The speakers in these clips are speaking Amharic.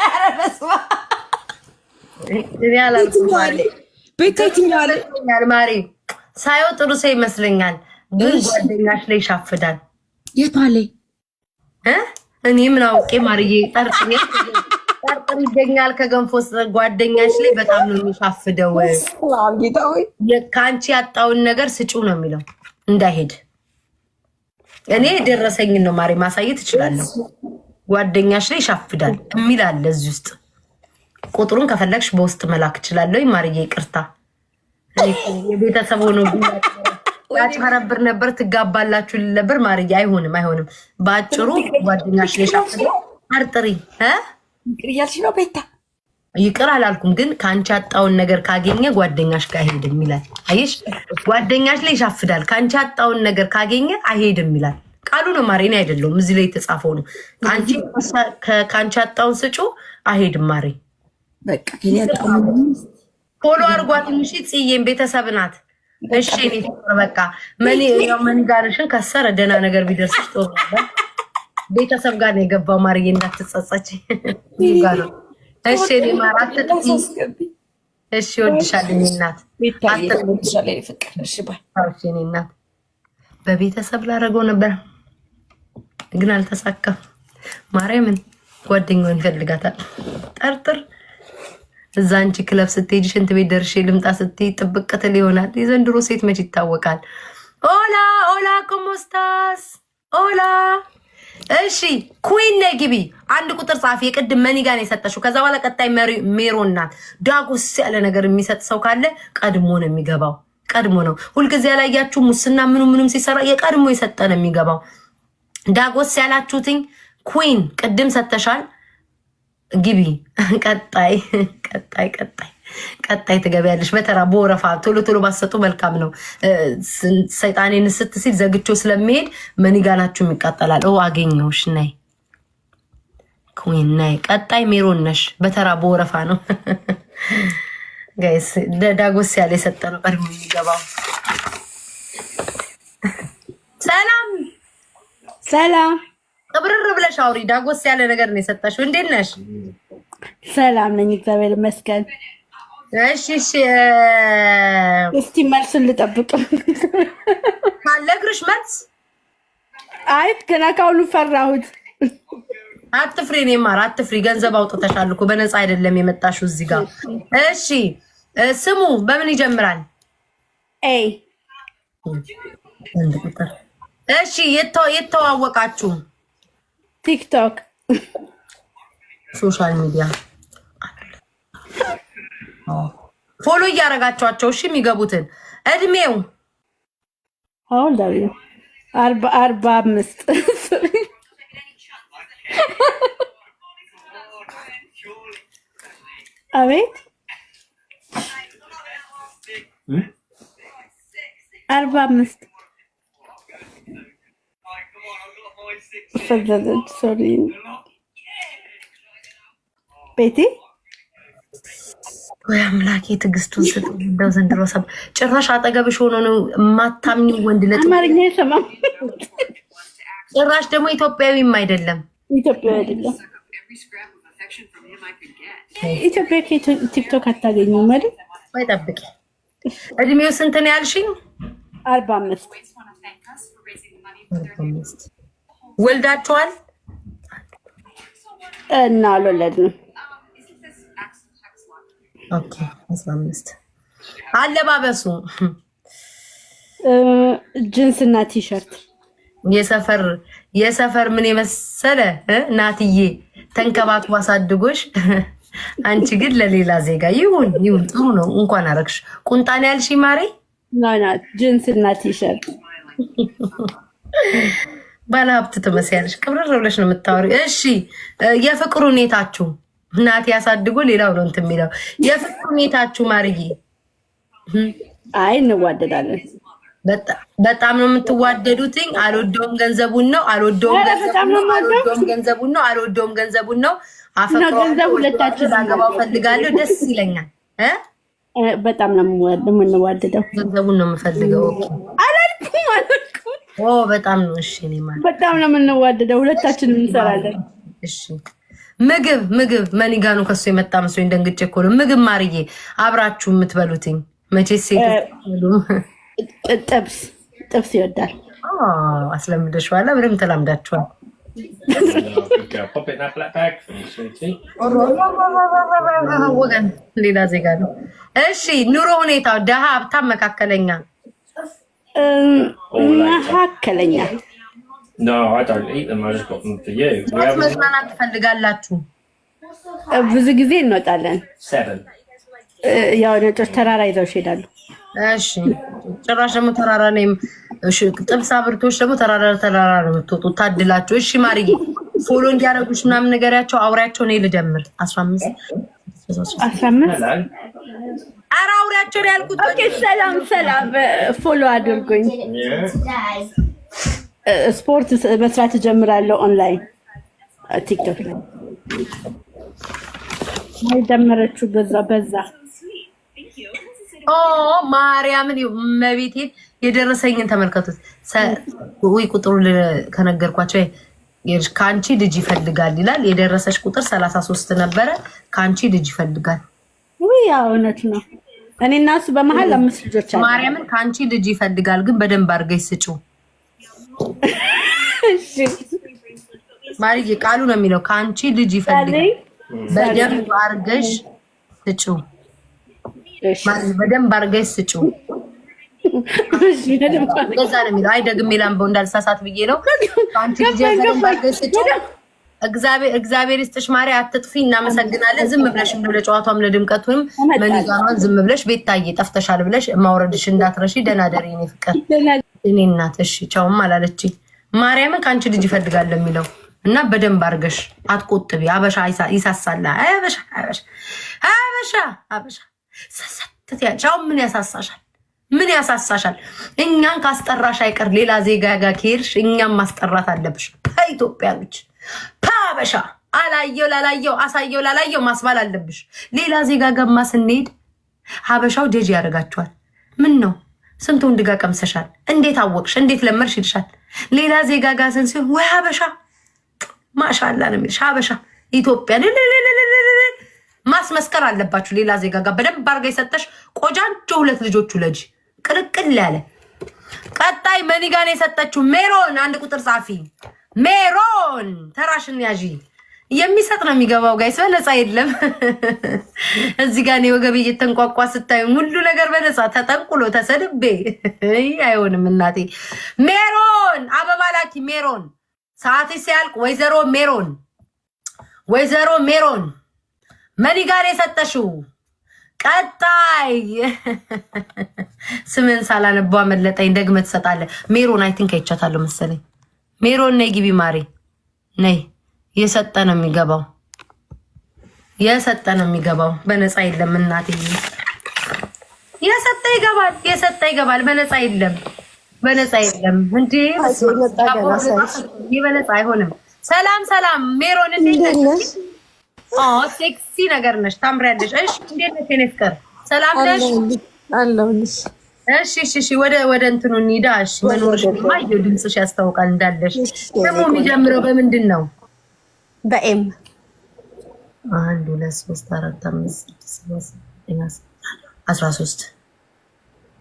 ኧረ በስመ አብ። እኔ አላልኩም። የትኛዋ ማሪ ላይ ቤታ? የትኛዋ ላይ? ይመስለኛል ማሪ፣ ሳየው ጥሩ ሰው ይመስለኛል፣ ግን ጓደኛሽ ላይ ይሻፍዳል። የቷ ላይ? እ? እኔ ምን አውቄ ማርዬ፣ ጠርጥሬ ጠርጥር ይገኛል ከገንፎ ጓደኛሽ ላይ በጣም ነው የሚሻፍደው። በስመ አብ ጌታ ሆይ። ከአንቺ ያጣውን ነገር ስጪው ነው የሚለው እንዳይሄድ። እኔ የደረሰኝን ነው ማሪ፣ ማሳየት እችላለሁ። ጓደኛሽ ላይ ይሻፍዳል የሚል አለ እዚህ ውስጥ። ቁጥሩን ከፈለግሽ በውስጥ መላክ እችላለሁ። ማርዬ ይቅርታ፣ እኔ እኮ የቤተሰብ ሆኖ ያጭበረብር ነበር፣ ትጋባላችሁ ልል ነበር። ማርዬ አይሆንም፣ አይሆንም። በአጭሩ ጓደኛሽ ላይ ይሻፍዳል። ጠርጥሪ እ ይቅር እያልሽ ነው ቤታ? ይቅር አላልኩም፣ ግን ከአንቺ ያጣውን ነገር ካገኘ ጓደኛሽ ጋር አይሄድም ይላል። አየሽ፣ ጓደኛሽ ላይ ይሻፍዳል። ከአንቺ ያጣውን ነገር ካገኘ አይሄድም ይላል። ቃሉ ነው ማሬ፣ እኔ አይደለሁም። እዚህ ላይ የተጻፈው ነው። ከአንቺ ያጣውን ስጩ አይሄድም ማሬ። በቃ ከኔ ያጣው Follow አድርጓት። እሺ፣ ጽዬን ቤተሰብ ናት። እሺ እኔ ፍቅር በቃ money ያው money gun ሽን ከሰረ ደህና ነገር ቢደርስሽ ጥሩ ነበር። ቤተሰብ ጋር ነው የገባው ማርዬ፣ እንዳትጸጸች ጋር ነው። እሺ እኔ ማር አትጥፊ። እሺ እወድሻለሁ የእኔ እናት። ቤታዬ እወድሻለሁ የእኔ ፍቅር። እሺ bye። እሺ የእኔ እናት፣ በቤተሰብ ላደረገው ነበር ግን አልተሳካም። ማርያምን ጓደኛውን ይፈልጋታል። ጠርጥር እዛ አንቺ ክለብ ስትሄጂ ሽንት ቤት ደርሼ ልምጣ ስትይ ጥብቅ ትል ይሆናል። የዘንድሮ ሴት መች ይታወቃል። Hola, hola, cómo estás? Hola። እሺ Queen ነይ ግቢ። አንድ ቁጥር ጻፊ። የቅድም money gun የሰጠሽው ከዛ በኋላ ቀጣይ ሜሮን ናት። ዳጎስ ያለ ነገር የሚሰጥ ሰው ካለ ቀድሞ ነው የሚገባው። ቀድሞ ነው ሁልጊዜ ያላያችሁ ሙስና ምኑ ምኑም ሲሰራ የቀድሞ የሰጠ ነው የሚገባው። ዳጎስ ያላችሁትኝ Queen ቅድም ሰተሻል። ግቢ። ቀጣይ ቀጣይ ቀጣይ ቀጣይ ትገቢያለሽ። በተራ በወረፋ ቶሎ ቶሎ ባሰጡ መልካም ነው። ሰይጣኔን ስት ሲል ዘግቾ ስለሚሄድ money gun ኣችሁም ይቃጠላል። ኦ አገኘሁሽ። ነይ Queen ነይ። ቀጣይ ሜሮን ነሽ። በተራ በወረፋ ነው guys። ዳጎስ ያለ የሰጠ ነው ቀድሞ የሚገባው። ሰላም። ሰላም። ቅብርር ብለሽ አውሪ። ዳጎስ ያለ ነገር ነው የሰጠሽው። እንዴት ነሽ? ሰላም ነኝ፣ እግዚአብሔር ይመስገን። እሺ። እስቲ መልሱን ልጠብቅ። ካለግርሽ መልስ። አይ ገና ካሁኑ ፈራሁት። አትፍሪ፣ እኔ ማር አትፍሪ። ገንዘብ አውጥተሻል እኮ፣ በነፃ አይደለም የመጣሽው እዚህ ጋር። እሺ ስሙ በምን ይጀምራል? A። አንድ ቁጥር። እሺ የተዋወቃችሁ? ቲክቶክ። Social media follow እያደረጋችኋቸው እሺ የሚገቡትን። እድሜው? How old are you? 45። አቤት፣ 45። ፈዘዘች። Sorry ቤቲ። ወይ አምላኬ ትዕግስቱን ስጥ። እንደው ዘንድሮ ሰብ ጭራሽ አጠገብሽ ሆኖ ነው የማታምኚው ወንድ ለጥ አማርኛ አይሰማም። ጭራሽ ደግሞ ኢትዮጵያዊም አይደለም። ኢትዮጵያዊ አይደለም። ኢትዮጵያ ቲክቶክ አታገኙም አይደል? ወይ ጠብቂ። እድሜው ስንት ነው ያልሽኝ? 45። ወልዳችኋል? እና አልወለድንም። Okay 15። አለባበሱ? ጅንስ እና ቲሸርት። የሰፈር ምን የመሰለ ናትዬ ተንከባክቦ አሳድጎሽ፣ አንቺ ግን ለሌላ ዜጋ። ይሁን ይሁን፣ ጥሩ ነው። እንኳን አረግሽ። ቁንጣን ያልሽ ማሬ? No, ጅንስ እና ቲሸርት። ባለሀብት ትመስያለሽ። ቅብርር ብለሽ ነው የምታወሪው። እሺ የፍቅር ሁኔታችሁ? እናቴ ያሳድጎ ሌላው ነው እንትን የሚለው። የፍቅር ሁኔታችሁ ማርዬ? አይ እንዋደዳለን። በጣም ነው የምትዋደዱትኝ። አልወደውም ገንዘቡን ነው፣ አልወደውም በጣም ነው ገንዘቡን ነው፣ አልወደውም ገንዘቡን ነው፣ አልወደውም ገንዘቡን ነው። አፈቅረዋለሁ፣ ገንዘብ ሁለታችን ላገባው ፈልጋለሁ፣ ደስ ይለኛል እ በጣም ነው የምንዋደደው። ገንዘቡን ነው የምፈልገው። Okay። አላልኩም አላልኩም። ኦ በጣም ነው። እሺ እኔ ማለት በጣም ነው የምንዋደደው። ሁለታችንም እንሰራለን። እሺ ምግብ ምግብ መኒጋኑ ከሱ የመጣ መስሎኝ ደንግጬ እኮ ነው። ምግብ ማርዬ፣ አብራችሁ የምትበሉትኝ መቼ ሴቶች ጥብስ ጥብስ ይወዳል። አስለምደሽዋላ። ምንም ተላምዳችኋል። Good girl. Pop it in that black bag for me, sweetie. ወገን ሌላ ዜጋ ነው። እሺ ኑሮ ሁኔታው ደሃ፣ ሀብታም፣ መካከለኛ? መካከለኛ። No, I don't eat them. I just got them for you. We have መዝናናት ትፈልጋላችሁ? ብዙ ጊዜ እንወጣለን። seven. ያው ነጮች ተራራ ይዘው ይሄዳሉ። እሺ ጭራሽ ደግሞ ተራራ ላይ፣ እሺ ጥብስ አብርቶች ደግሞ ተራራ ተራራ ነው የምትወጡት። ታድላችሁ። እሺ ማርዬ፣ follow እንዲያደርጉሽ ምናምን ንገሪያቸው፣ አውሪያቸው። እኔ ልደምር 15። 15። Hello. ኧረ አውሪያቸው ነው ያልኩት። Okay፣ ሰላም ሰላም፣ follow አድርጉኝ። Yeah. ስፖርት መስራት እጀምራለሁ ኦንላይን ቲክቶክ ላይ። አይ ደመረችው፣ በዛ በዛ። ኦ ማርያምን መቤቴን የደረሰኝን ተመልከቱት። ወይ ቁጥሩ ከነገርኳቸው ከአንቺ ልጅ ይፈልጋል ይላል። የደረሰሽ ቁጥር 33 ነበረ። ከአንቺ ልጅ ይፈልጋል። ውይ ያው እውነት ነው። እኔ እና እሱ በመሀል አምስት ልጆች አሉ። ማርያምን ከአንቺ ልጅ ይፈልጋል፣ ግን በደንብ አድርገሽ ስጪው። እሺ። ማርዬ፣ ቃሉ ነው የሚለው፣ ከአንቺ ልጅ ይፈልጋል፣ በደንብ አድርገሽ ስጪው። እሺ። ማርዬ፣ በደንብ አድርገሽ ስጪው። እሺ፣ በደንብ እንደዛ ነው የሚለው። አይ ደግሜ ላንበው እንዳልሳሳት ብዬ ነው። ከአንቺ ልጅ በደንብ አድርገሽ ስጪው። እግዚአብሔር ይስጥሽ ማሪ፣ አትጥፊ። እናመሰግናለን። ዝም ብለሽ እንደው ለጨዋታውም ለድምቀቱም መኒጋኗን ዝም ብለሽ ቤታዬ ጠፍተሻል ብለሽ ማውረድሽ እንዳትረሺ። ደህና ደሪ የኔ ፍቅር፣ እኔ እናት። እሺ ቻውም አላለችኝ። ማርያምን ከአንቺ ልጅ ይፈልጋል የሚለው እና በደንብ አድርገሽ አትቆጥቢ። አበሻ ይሳሳላ። አበሻ አበሻ አበሻ አበሻ ሰሰት ያለሽ አሁን ምን ያሳሳሻል? ምን ያሳሳሻል? እኛን ካስጠራሽ አይቀር ሌላ ዜጋ ጋር ከሄድሽ እኛን ማስጠራት አለብሽ። ኢትዮጵያኖች ሀበሻ አላየው ላላየው አሳየው ላላየው ማስባል አለብሽ። ሌላ ዜጋ ገማ ስንሄድ ሀበሻው ጀጅ ያደርጋቸዋል። ምን ነው ስንት ወንድ ጋር ቀምሰሻል? እንዴት አወቅሽ? እንዴት ለመርሽ? ይልሻል። ሌላ ዜጋ ጋር ስን ሲሆን ወይ ሀበሻ ማሻላ ነው የሚልሽ። ሀበሻ ኢትዮጵያን ማስመስከር አለባችሁ። ሌላ ዜጋ ጋር በደንብ አድርጋ የሰጠሽ ቆጃንጆ ሁለት ልጆቹ ለጅ ቅልቅል ያለ። ቀጣይ መኒጋን የሰጠችው ሜሮን አንድ ቁጥር ጻፊ። ሜሮን ተራሽን ያዢ። የሚሰጥ ነው የሚገባው። Guys፣ በነፃ የለም። እዚህ ጋር እኔ ወገቤ እየተንቋቋ ስታዩ ሁሉ ነገር በነፃ ተጠንቁሎ ተሰድቤ አይሆንም እናቴ። ሜሮን አበባ ላኪ። ሜሮን ሰዓት ሲያልቅ ወይዘሮ ሜሮን፣ ወይዘሮ ሜሮን መኒጋን የሰጠሽው። ቀጣይ ስምን ሳላነባው አመለጠኝ። ደግመህ ትሰጣለህ። ሜሮን I think አይቻታለሁ መሰለኝ። ሜሮን ነይ ግቢ ማሬ ነይ። የሰጠ ነው የሚገባው፣ የሰጠ ነው የሚገባው። በነፃ የለም እናቴ። የሰጠ ይገባል፣ የሰጠ ይገባል። በነፃ የለም፣ በነፃ የለም። እንዴ ይህ በነፃ አይሆንም። ሰላም ሰላም ሜሮን፣ እንዴት ነሽ? ሴክሲ ነገር ነሽ፣ ታምሪያለሽ። እሺ እንዴት ነሽ የኔ ፍቅር? ሰላም ነሽ? አለሁልሽ። እሺ፣ ወደ እንትኑ እንሂዳ። እሺ መኖርሽ ማየው ድምፅሽ ያስታውቃል እንዳለሽ። ደግሞ የሚጀምረው በምንድን ነው? በ M። አንድ፣ ሁለት፣ ሶስት፣ አራት፣ አምስት፣ ስድስት፣ ሰባት፣ ዘጠኝ፣ 13።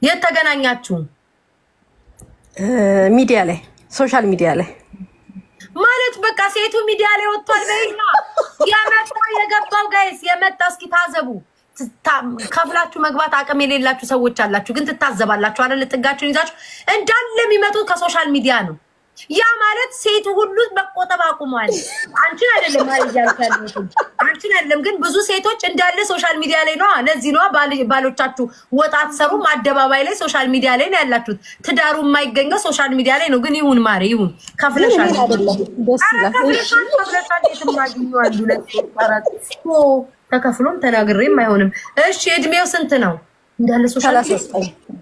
የት ተገናኛችሁ? ሚዲያ ላይ፣ social media ላይ። ማለት በቃ ሴቱ ሚዲያ ላይ ወጥቷል። በይና የመጣ የገባው guys የመጣ እስኪ ታዘቡ። ከፍላችሁ መግባት አቅም የሌላችሁ ሰዎች አላችሁ፣ ግን ትታዘባላችሁ አይደል? ጥጋችሁን ይዛችሁ እንዳለ የሚመጡት ከ social media ነው። ያ ማለት ሴቱ ሁሉ መቆጠብ አቁሟል። አንቺን አይደለም ማለት እያልኩ ያለሁት አንቺን አይደለም፣ ግን ብዙ ሴቶች እንዳለ social media ላይ ነዋ። ለዚህ ነዋ ባሎቻችሁ ወጣ አትሰሩም፣ አደባባይ ላይ social media ላይ ነው ያላችሁት። ትዳሩ የማይገኘው social media ላይ ነው። ግን ይሁን ማሬ ይሁን፣ ከፍለሻል፣ ከፍለሻል፣ ከፍለሻል። የትም አግኘው አንድ ሁለት ሶስት አራት ተከፍሎም ተናግሬም አይሆንም። እሺ እድሜው ስንት ነው? እንዳለ social media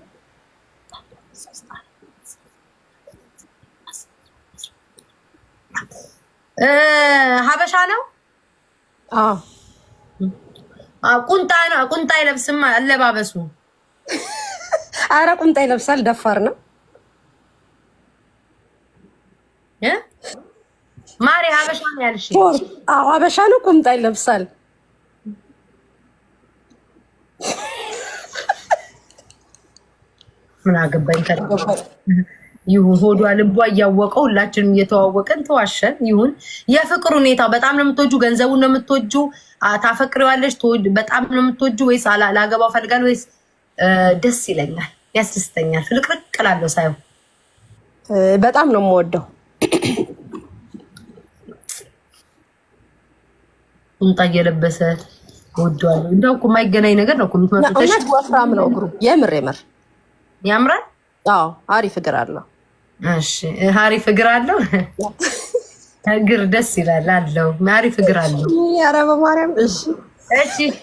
ሀበሻ ነው። አዎ። ቁንጣ ነው። ቁንጣ አይለብስም አለባበሱ። አረ ቁምጣ ይለብሳል። ደፋር ነው። ማሪ ሀበሻ ነው ያልሽኝ። Short። አዎ አበሻ ነው፣ ቁምጣ ይለብሳል። ምን አገባኝ? ይሁን ሆዷ ልቧ እያወቀው ሁላችንም እየተዋወቀን ተዋሸን። ይሁን የፍቅር ሁኔታ በጣም ነው የምትወጁ? ገንዘቡን ነው የምትወጁ? ታፈቅሪዋለሽ? በጣም ነው የምትወጁ ወይስ ላገባው ፈልጋለሁ ወይስ ደስ ይለኛል፣ ያስደስተኛል፣ ፍልቅልቅ እላለሁ ሳይሆን? በጣም ነው የምወደው። ቁምጣ እየለበሰ እወደዋለሁ። እንደው እኮ የማይገናኝ ነገር ነው እኮ የምትመርጡት። እውነት ወፍራም ነው እግሩ፣ የምር የምር ያምራል። አዎ አሪፍ እግር አለው። እሺ አሪፍ እግር አለው። እግር ደስ ይላል አለው። አሪፍ እግር አለው። ኧረ በማርያም እሺ፣ እሺ፣ እሺ።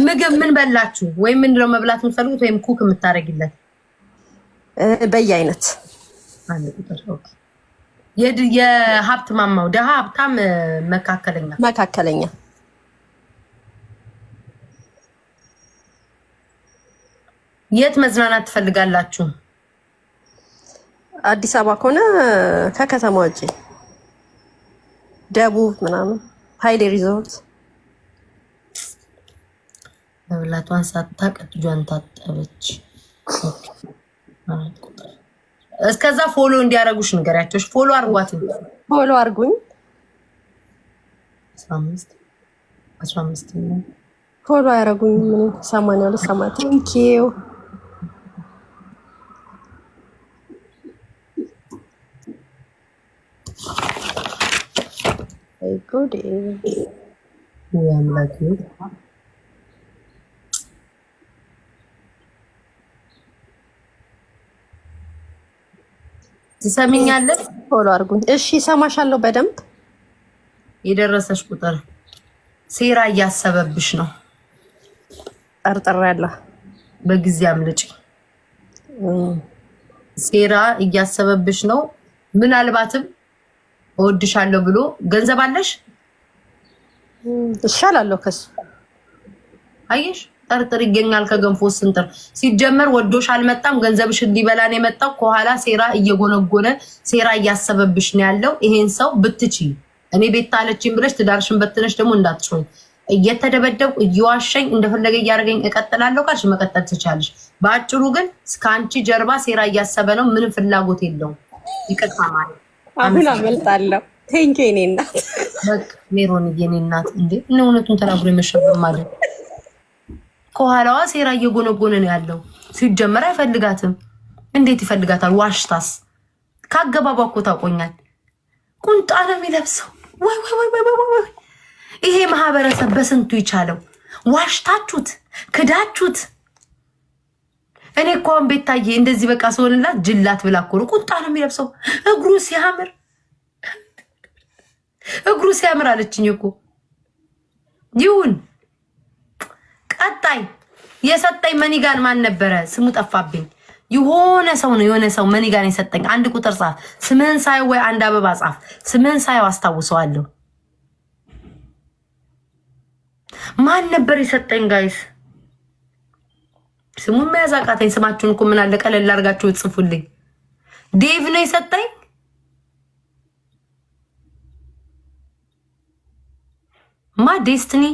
ምግብ ምን በላችሁ? ወይም ምንድን ነው መብላት የምትፈልጉት ወይም cook የምታደርጊለት? በየአይነት። አንድ ቁጥር okay። የሀብት ማማው ደሃ፣ ሀብታም፣ መካከለኛ? መካከለኛ። የት መዝናናት ትፈልጋላችሁ? አዲስ አበባ ከሆነ ከከተማ ውጪ ደቡብ ምናምን ሀይሌ ሪዞርት። መብላቷን ሳታውቅ እጇን ታጠበች። አራት ቁጥር። እስከዛ follow እንዲያደርጉሽ ንገሪያቸው። Follow አርጓት። Follow አርጉኝ። 15 15 ነው። Follow አያረጉኝ። ምን 82 80 thank you። አይ ጉዴ! ወይ አምላኬ! ትሰሚኛለሽ? Follow አርጉኝ። እሺ እሰማሻለሁ በደንብ። የደረሰሽ ቁጥር ሴራ እያሰበብሽ ነው። ጠርጥሬያለሁ። በጊዜ አምልጪ። ሴራ እያሰበብሽ ነው። ምናልባትም እወድሻለሁ ብሎ ገንዘብ አለሽ? እሻላለሁ ከሱ። አየሽ፣ ጠርጥር ይገኛል ከገንፎ ስንጥር። ሲጀመር ወዶሽ አልመጣም፣ ገንዘብሽን ሊበላ ነው የመጣው። ከኋላ ሴራ እየጎነጎነ ሴራ እያሰበብሽ ነው ያለው። ይሄን ሰው ብትቺ እኔ ቤት አለችኝ ብለሽ ትዳርሽን በትነሽ ደግሞ እንዳትጮኝ። እየተደበደብኩ እየዋሸኝ እንደፈለገ እያደረገኝ እቀጥላለሁ ካልሽ መቀጠል ትቻለሽ። በአጭሩ ግን ከአንቺ ጀርባ ሴራ እያሰበ ነው። ምንም ፍላጎት የለውም። ይቅርታ ማለት አሁን አመልጣለሁ። Thank you የኔ እናት። በቃ ሜሮን የኔ እናት፣ እንዴ እኔ እውነቱን ተናግሮ የመሸብን ማለት ከኋላዋ ሴራ እየጎነጎነ ነው ያለው። ሲጀመር አይፈልጋትም። እንዴት ይፈልጋታል? ዋሽታስ ከአገባቧ እኮ ታውቆኛል። ቁንጣ ነው የሚለብሰው። ወይ ወይ ወይ ወይ ወይ! ይሄ ማህበረሰብ በስንቱ ይቻለው። ዋሽታችሁት ክዳችሁት። እኔ እኮ አሁን ቤታዬ እንደዚህ በቃ ስሆንላት ጅላት ብላ እኮ ነው። ቁንጣ ነው የሚለብሰው። እግሩ ሲያምር፣ እግሩ ሲያምር አለችኝ እኮ። ይሁን። ቀጣይ የሰጠኝ money gun ማን ነበረ? ስሙ ጠፋብኝ። የሆነ ሰው ነው። የሆነ ሰው money gun የሰጠኝ። አንድ ቁጥር ጻፍ። ስምህን ሳየው ወይ አንድ አበባ ጻፍ። ስምህን ሳየው አስታውሰዋለሁ። ማን ነበር የሰጠኝ guys? ስሙን መያዝ አቃተኝ። ስማችሁን እኮ ምን አለ ቀለል አድርጋችሁ ጽፉልኝ። ዴቭ ነው የሰጠኝ። ማ ዴስትኒ?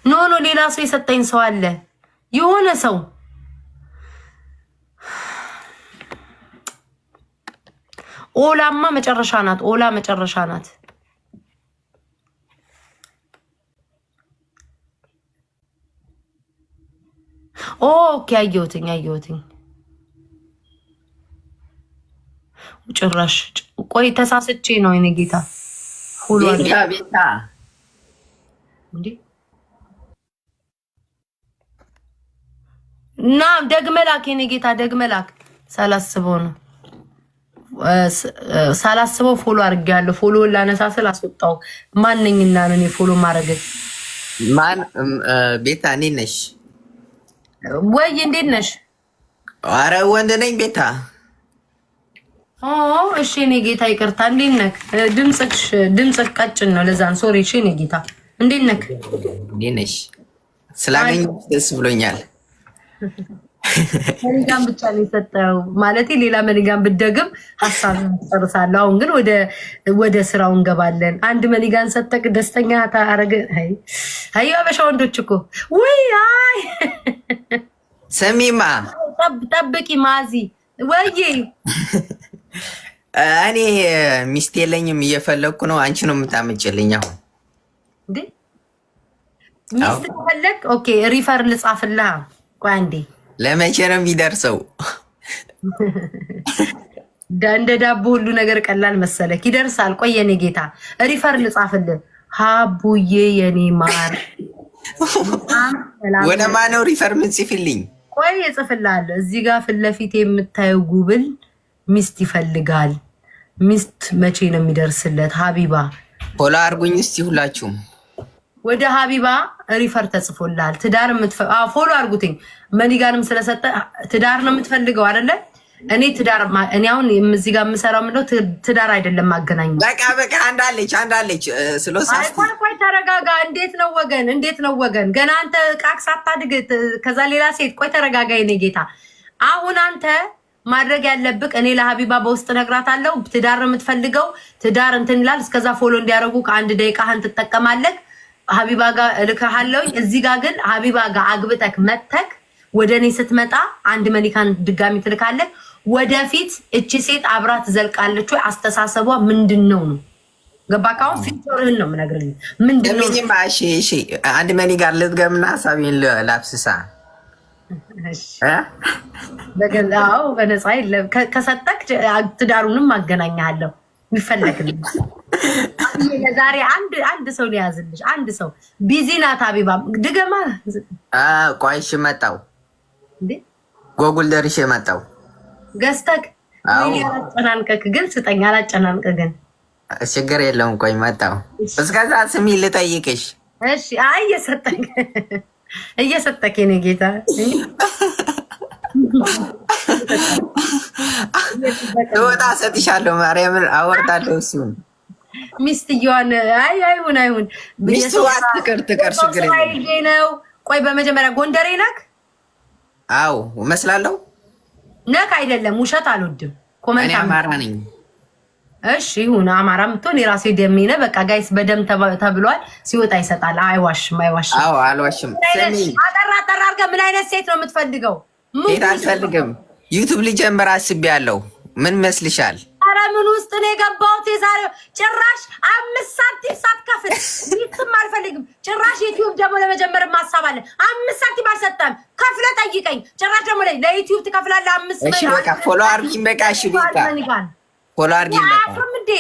No no፣ ሌላ ሰው የሰጠኝ ሰው አለ። የሆነ ሰው። ኦላማ መጨረሻ ናት። ኦላ መጨረሻ ናት። Okay አየሁትኝ፣ አየሁትኝ። ጭራሽ ቆይ ተሳስቼ ነው የኔ ጌታ። ቤታ ቤታ። እንዴ ና ደግመህ ላክ የኔ ጌታ፣ ደግመህ ላክ። ሳላስበው ነው፣ ሳላስበው follow አድርጌያለሁ። Follow ላነሳ ስል አስወጣው። ማነኝና ነው እኔ follow ማድረግ? ማን ቤታ? እኔ ነሽ ወይ? እንዴት ነሽ? አረ ወንድ ነኝ ቤታ። እሺ የኔ ጌታ ይቅርታ። እንዴት ነህ? ድምፅህ ቀጭን ነው ለዛን sorry። እሺ የኔ ጌታ እንዴት ነህ? እንዴት ነሽ? ስላገኘሁሽ ደስ ብሎኛል። Money gun ብቻ ነው የሰጠው። ማለት ሌላ money gun ብደግም ሀሳብ ጨርሳለሁ። አሁን ግን ወደ ስራው እንገባለን። አንድ money gun ሰጠቅ ደስተኛ ታረገ። አይ አበሻ ወንዶች እኮ ውይ! አይ ስሚማ፣ ጠብቂ ማዚ ወይ። እኔ ሚስት የለኝም፣ እየፈለግኩ ነው። አንቺ ነው የምታመጭልኝ አሁን። እንዴ፣ ሚስት ከፈለግ okay፣ refer ልጻፍልህ። ቆይ አንዴ። ለመቼ ነው የሚደርሰው? እንደ ዳቦ ሁሉ ነገር ቀላል መሰለክ? ይደርሳል። ቆይ የኔ ጌታ፣ refer ልጻፍልህ። ሀቡዬ የኔ ማር። ወደ ማነው refer ምጽፍልኝ? ቆይ እጽፍልሃለሁ። እዚህ ጋር ፊት ለፊት የምታየው ጉብል ሚስት ይፈልጋል። ሚስት መቼ ነው የሚደርስለት? ሀቢባ። Follow አድርጉኝ እስቲ ሁላችሁም። ወደ ሀቢባ refer ተጽፎልሃል። ትዳር follow አድርጉትኝ። Money gun ም ስለሰጠ ትዳር ነው የምትፈልገው አይደለ? እኔ ትዳር እኔ አሁን እዚህ ጋር የምሰራው ምንድነው? ትዳር አይደለም ማገናኘው። በቃ በቃ፣ አንዳለች አንዳለች ስሎሳ። ቆይ ቆይ፣ ተረጋጋ። እንዴት ነው ወገን? እንዴት ነው ወገን? ገና አንተ ቃቅ ሳታድግ ከዛ ሌላ ሴት። ቆይ ተረጋጋ የኔ ጌታ። አሁን አንተ ማድረግ ያለብህ እኔ ለሀቢባ በውስጥ እነግራታለሁ። ትዳር ነው የምትፈልገው፣ ትዳር እንትን ይላል። እስከዛ follow እንዲያደርጉ ከአንድ ደቂቃህን ትጠቀማለህ። ሀቢባ ጋር እልክሃለሁኝ። እዚህ ጋር ግን ሀቢባ ጋር አግብተክ መተክ ወደ እኔ ስትመጣ አንድ money gun ድጋሚ ትልካለህ። ወደፊት እቺ ሴት አብራ ትዘልቃለች ወይ? አስተሳሰቧ ምንድን ነው ነው ገባህ? አሁን future ህን ነው የምነግርልህ። ምንድን ነው? እሺ እሺ፣ አንድ money gun ልድገምና ሀሳቤን ላፍስሳ። በገዛው በነፃ የለም። ከሰጠክ ትዳሩንም አገናኛለሁ። የሚፈለግልኝ ለዛሬ አንድ ሰው ሊያዝልሽ፣ አንድ ሰው busy ናት። ሀቢባ ድገማ። ቆይ እሺ፣ መጣሁ። ጎጉል ደርሼ መጣሁ። ገዝተክ አላጨናንቀክ ግን ስጠኝ። አላጨናንቀ ግን። ችግር የለውም። ቆይ መጣሁ። እስከዛ ስሚ ልጠይቅሽ። እሺ። አይ እየሰጠክ እየሰጠክ የኔ ጌታ። ወጣ ሰጥሻለሁ። ማርያምን አወርዳለሁ። እሱን ሚስትየዋን አይ አይሁን አይሁን። ሚስቱ አትቅር ትቅር፣ ችግር የለም ነው። ቆይ በመጀመሪያ ጎንደሬ ነክ? አዎ እመስላለሁ። ነክ አይደለም፣ ውሸት አልወድም። Comment እኔ አማራ ነኝ። እሺ ይሁን፣ አማራ የምትሆን የራሴ ደሜ ነህ። በቃ guys በደም ተብሏል። ሲወጣ ይሰጣል። አይዋሽም፣ አይዋሽም። አዎ አልዋሽም። አጠራ አጠራ አድርገህ ምን አይነት ሴት ነው የምትፈልገው? ሴት አልፈልግም። YouTube ልጀምር አስቤያለሁ። ምን መስልሻል? ኧረ ምን ውስጥ ነው የገባሁት? የዛሬው ጭራሽ 5 ሳንቲም ሳትከፍል ሚስትም አልፈልግም። ጭራሽ YouTube ደግሞ ለመጀመር ማሳብ አለ። 5 ሳንቲም አልሰጠህም። ከፍለህ ጠይቀኝ። ጭራሽ ደግሞ ለ YouTube ትከፍላለህ። አምስት እሺ በቃ follow አድርጊኝ። በቃ እሺ ቤታ follow አድርጊኝ። በቃ አያፍርም እንዴ?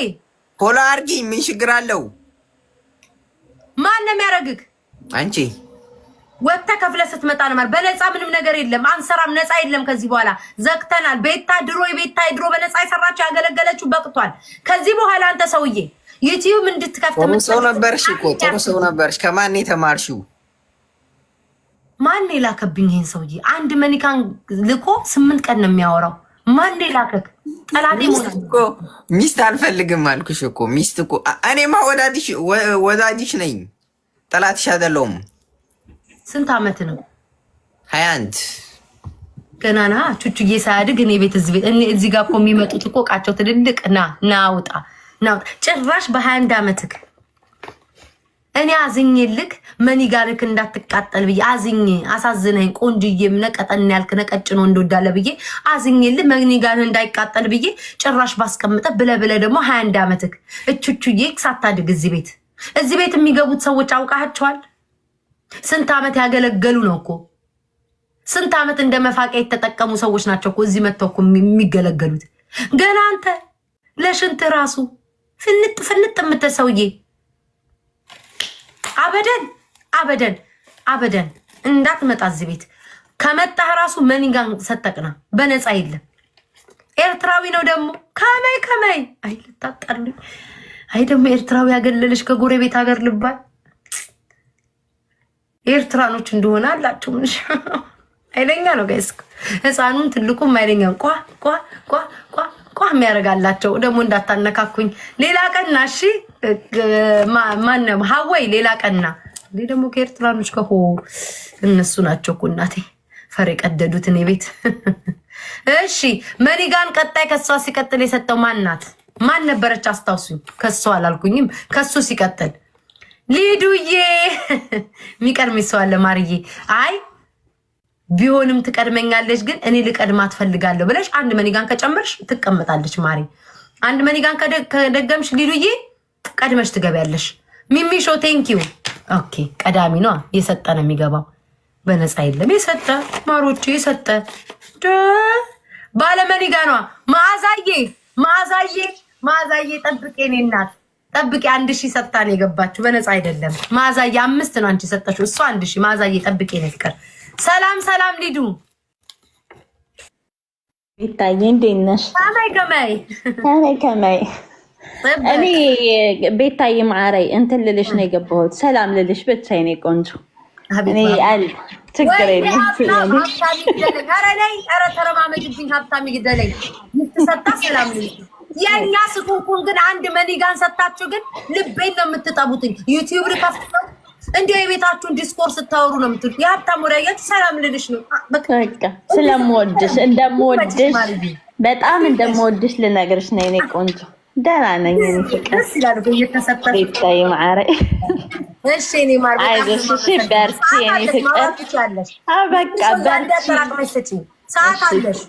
Follow አድርጊኝ። ምን ችግር አለው? ማን ነው የሚያደርግህ? አንቺ። ወጥተህ ከፍለህ ስትመጣ ነው ማለት። በነፃ ምንም ነገር የለም። አንሰራም። ነፃ የለም። ከዚህ በኋላ ዘግተናል። ቤታ ድሮ የቤታ ድሮ በነፃ የሰራችው ያገለገለችው በቅቷል። ከዚህ በኋላ አንተ ሰውዬ YouTube እንድትከፍት ጥሩ ሰው ነበርሽ እኮ፣ ጥሩ ሰው ነበርሽ። ከማን የተማርሽው? ማን የላከብኝ ይሄን ሰውዬ? አንድ money gun ልኮ 8 ቀን ነው የሚያወራው። ማን የላከክ? ጠላቴ እኮ ሚስት አልፈልግም አልኩሽ እኮ። ሚስት እኮ እኔማ ወዳጅሽ ነኝ፣ ጠላትሽ አይደለሁም። ስንት አመት ነው? 21። ገና ና ቹቹዬ ሳያድግ እኔ ቤት እዚህ ቤት እዚህ ጋር እኮ የሚመጡት እኮ እቃቸው ትልልቅ። ና ናውጣ ናውጣ። ጭራሽ በ21 አመትክ እኔ አዝኜልክ money gun ክ እንዳትቃጠል ብዬ አዝኜ አሳዝነኝ። ቆንጅዬም ነቀጠን ያልክ ነቀጭኖ እንደወዳለ ብዬ አዝኜልህ money gun እንዳይቃጠል ብዬ ጭራሽ ባስቀምጠ ብለ ብለ ደግሞ 21 አመትክ እቹቹዬ ሳታድግ እዚህ ቤት የሚገቡት ሰዎች አውቃቸዋል። ስንት ዓመት ያገለገሉ ነው እኮ፣ ስንት ዓመት እንደ መፋቂያ የተጠቀሙ ሰዎች ናቸው እኮ እዚህ መጥተው እኮ የሚገለገሉት። ገና አንተ ለሽንት ራሱ ፍንጥ ፍንጥ የምትል ሰውዬ አበደን አበደን አበደን እንዳትመጣ እዚህ ቤት። ከመጣህ ራሱ money gun ሰጠቅና በነፃ የለም። ኤርትራዊ ነው ደግሞ ከመይ ከመይ አይ ልታጣሉኝ። አይ ደግሞ ኤርትራዊ ያገለለሽ ከጎረቤት ሀገር ልባል ኤርትራኖች እንደሆነ አላቸው። ምንሽ ኃይለኛ ነው guys። ህፃኑን ትልቁም ኃይለኛ ቋ ቋ ቋ ቋ ቋ የሚያደርጋላቸው ደግሞ እንዳታነካኩኝ። ሌላ ቀና እሺ። ማነው ሀወይ ሌላ ቀና እንዴ ደግሞ ከኤርትራኖች ከሆ እነሱ ናቸው እኮ እናቴ። ፈር የቀደዱት እኔ ቤት። እሺ money gun ቀጣይ ከሷ ሲቀጥል የሰጠው ማን ናት? ማን ነበረች? አስታውሱኝ። ከሷ አላልኩኝም። ከሱ ሲቀጥል ሊዱዬ የሚቀድም ሰው አለ። ማርዬ አይ ቢሆንም ትቀድመኛለች፣ ግን እኔ ልቀድማት ፈልጋለሁ ብለሽ አንድ money gun ከጨመርሽ ትቀመጣለች። ማሪ አንድ money gun ከደገምሽ ሊዱዬ ቀድመሽ ትገቢያለሽ። ሚሚሾ thank you። Okay ቀዳሚ ነው የሰጠ ነው የሚገባው፣ በነፃ የለም። የሰጠ ማሮቼ የሰጠ ባለ money gun ኗ ማዕዛዬ ማዕዛዬ ማዕዛዬ ጠብቄ እኔ እናት ጠብቄ 1000 ሰጥታ ነው የገባችው፣ በነፃ አይደለም። ማዕዛዬ አምስት ነው አንቺ ሰጠሽው፣ እሷ 1000። ማዕዛዬ ጠብቄ ነው ፍቅር። ሰላም ሰላም ሊዱ። ቤታዬ እንዴት ነሽ? ከመይ ከመይ? ከመይ ከመይ። እኔ ቤታዬ ማዕረይ እንትን ልልሽ ነው የገባሁት፣ ሰላም ልልሽ ብቻ የኔ ቆንጆ። እኔ አል ችግር የለም። ኧረ ነይ፣ ኧረ ተረማመጅብኝ። ሀብታም ይግደለኝ። ሰጣ ሰላም ልልሽ። የእኛ ስኩንኩን ግን አንድ money gun ሰጣችሁ ግን ልቤን ነው የምትጠቡትኝ። YouTube ልከፍት ነው እንዲያው የቤታችሁን discourse ስታወሩ ነው የምትሉት። የሀብታም ወሬ አያችሁ፣ ሰላም ልልሽ ነው። በቃ ስለምወድሽ እንደምወድሽ በጣም እንደምወድሽ ልነግርሽ ነው የኔ ቆንጆ። ደህና ነኝ የኔ ፍቅር። ደስ ይላል እኮ እየተሰጠሽ። ቤታዬ ማዕረይ። እሺ እኔ ማር አይዞሽ፣ እሺ በርቺ የኔ ፍቅር። ትችያለሽ። በቃ በርቺ፣ አጠራቅመሽ ስጪኝ። ሰዓት አለሽ።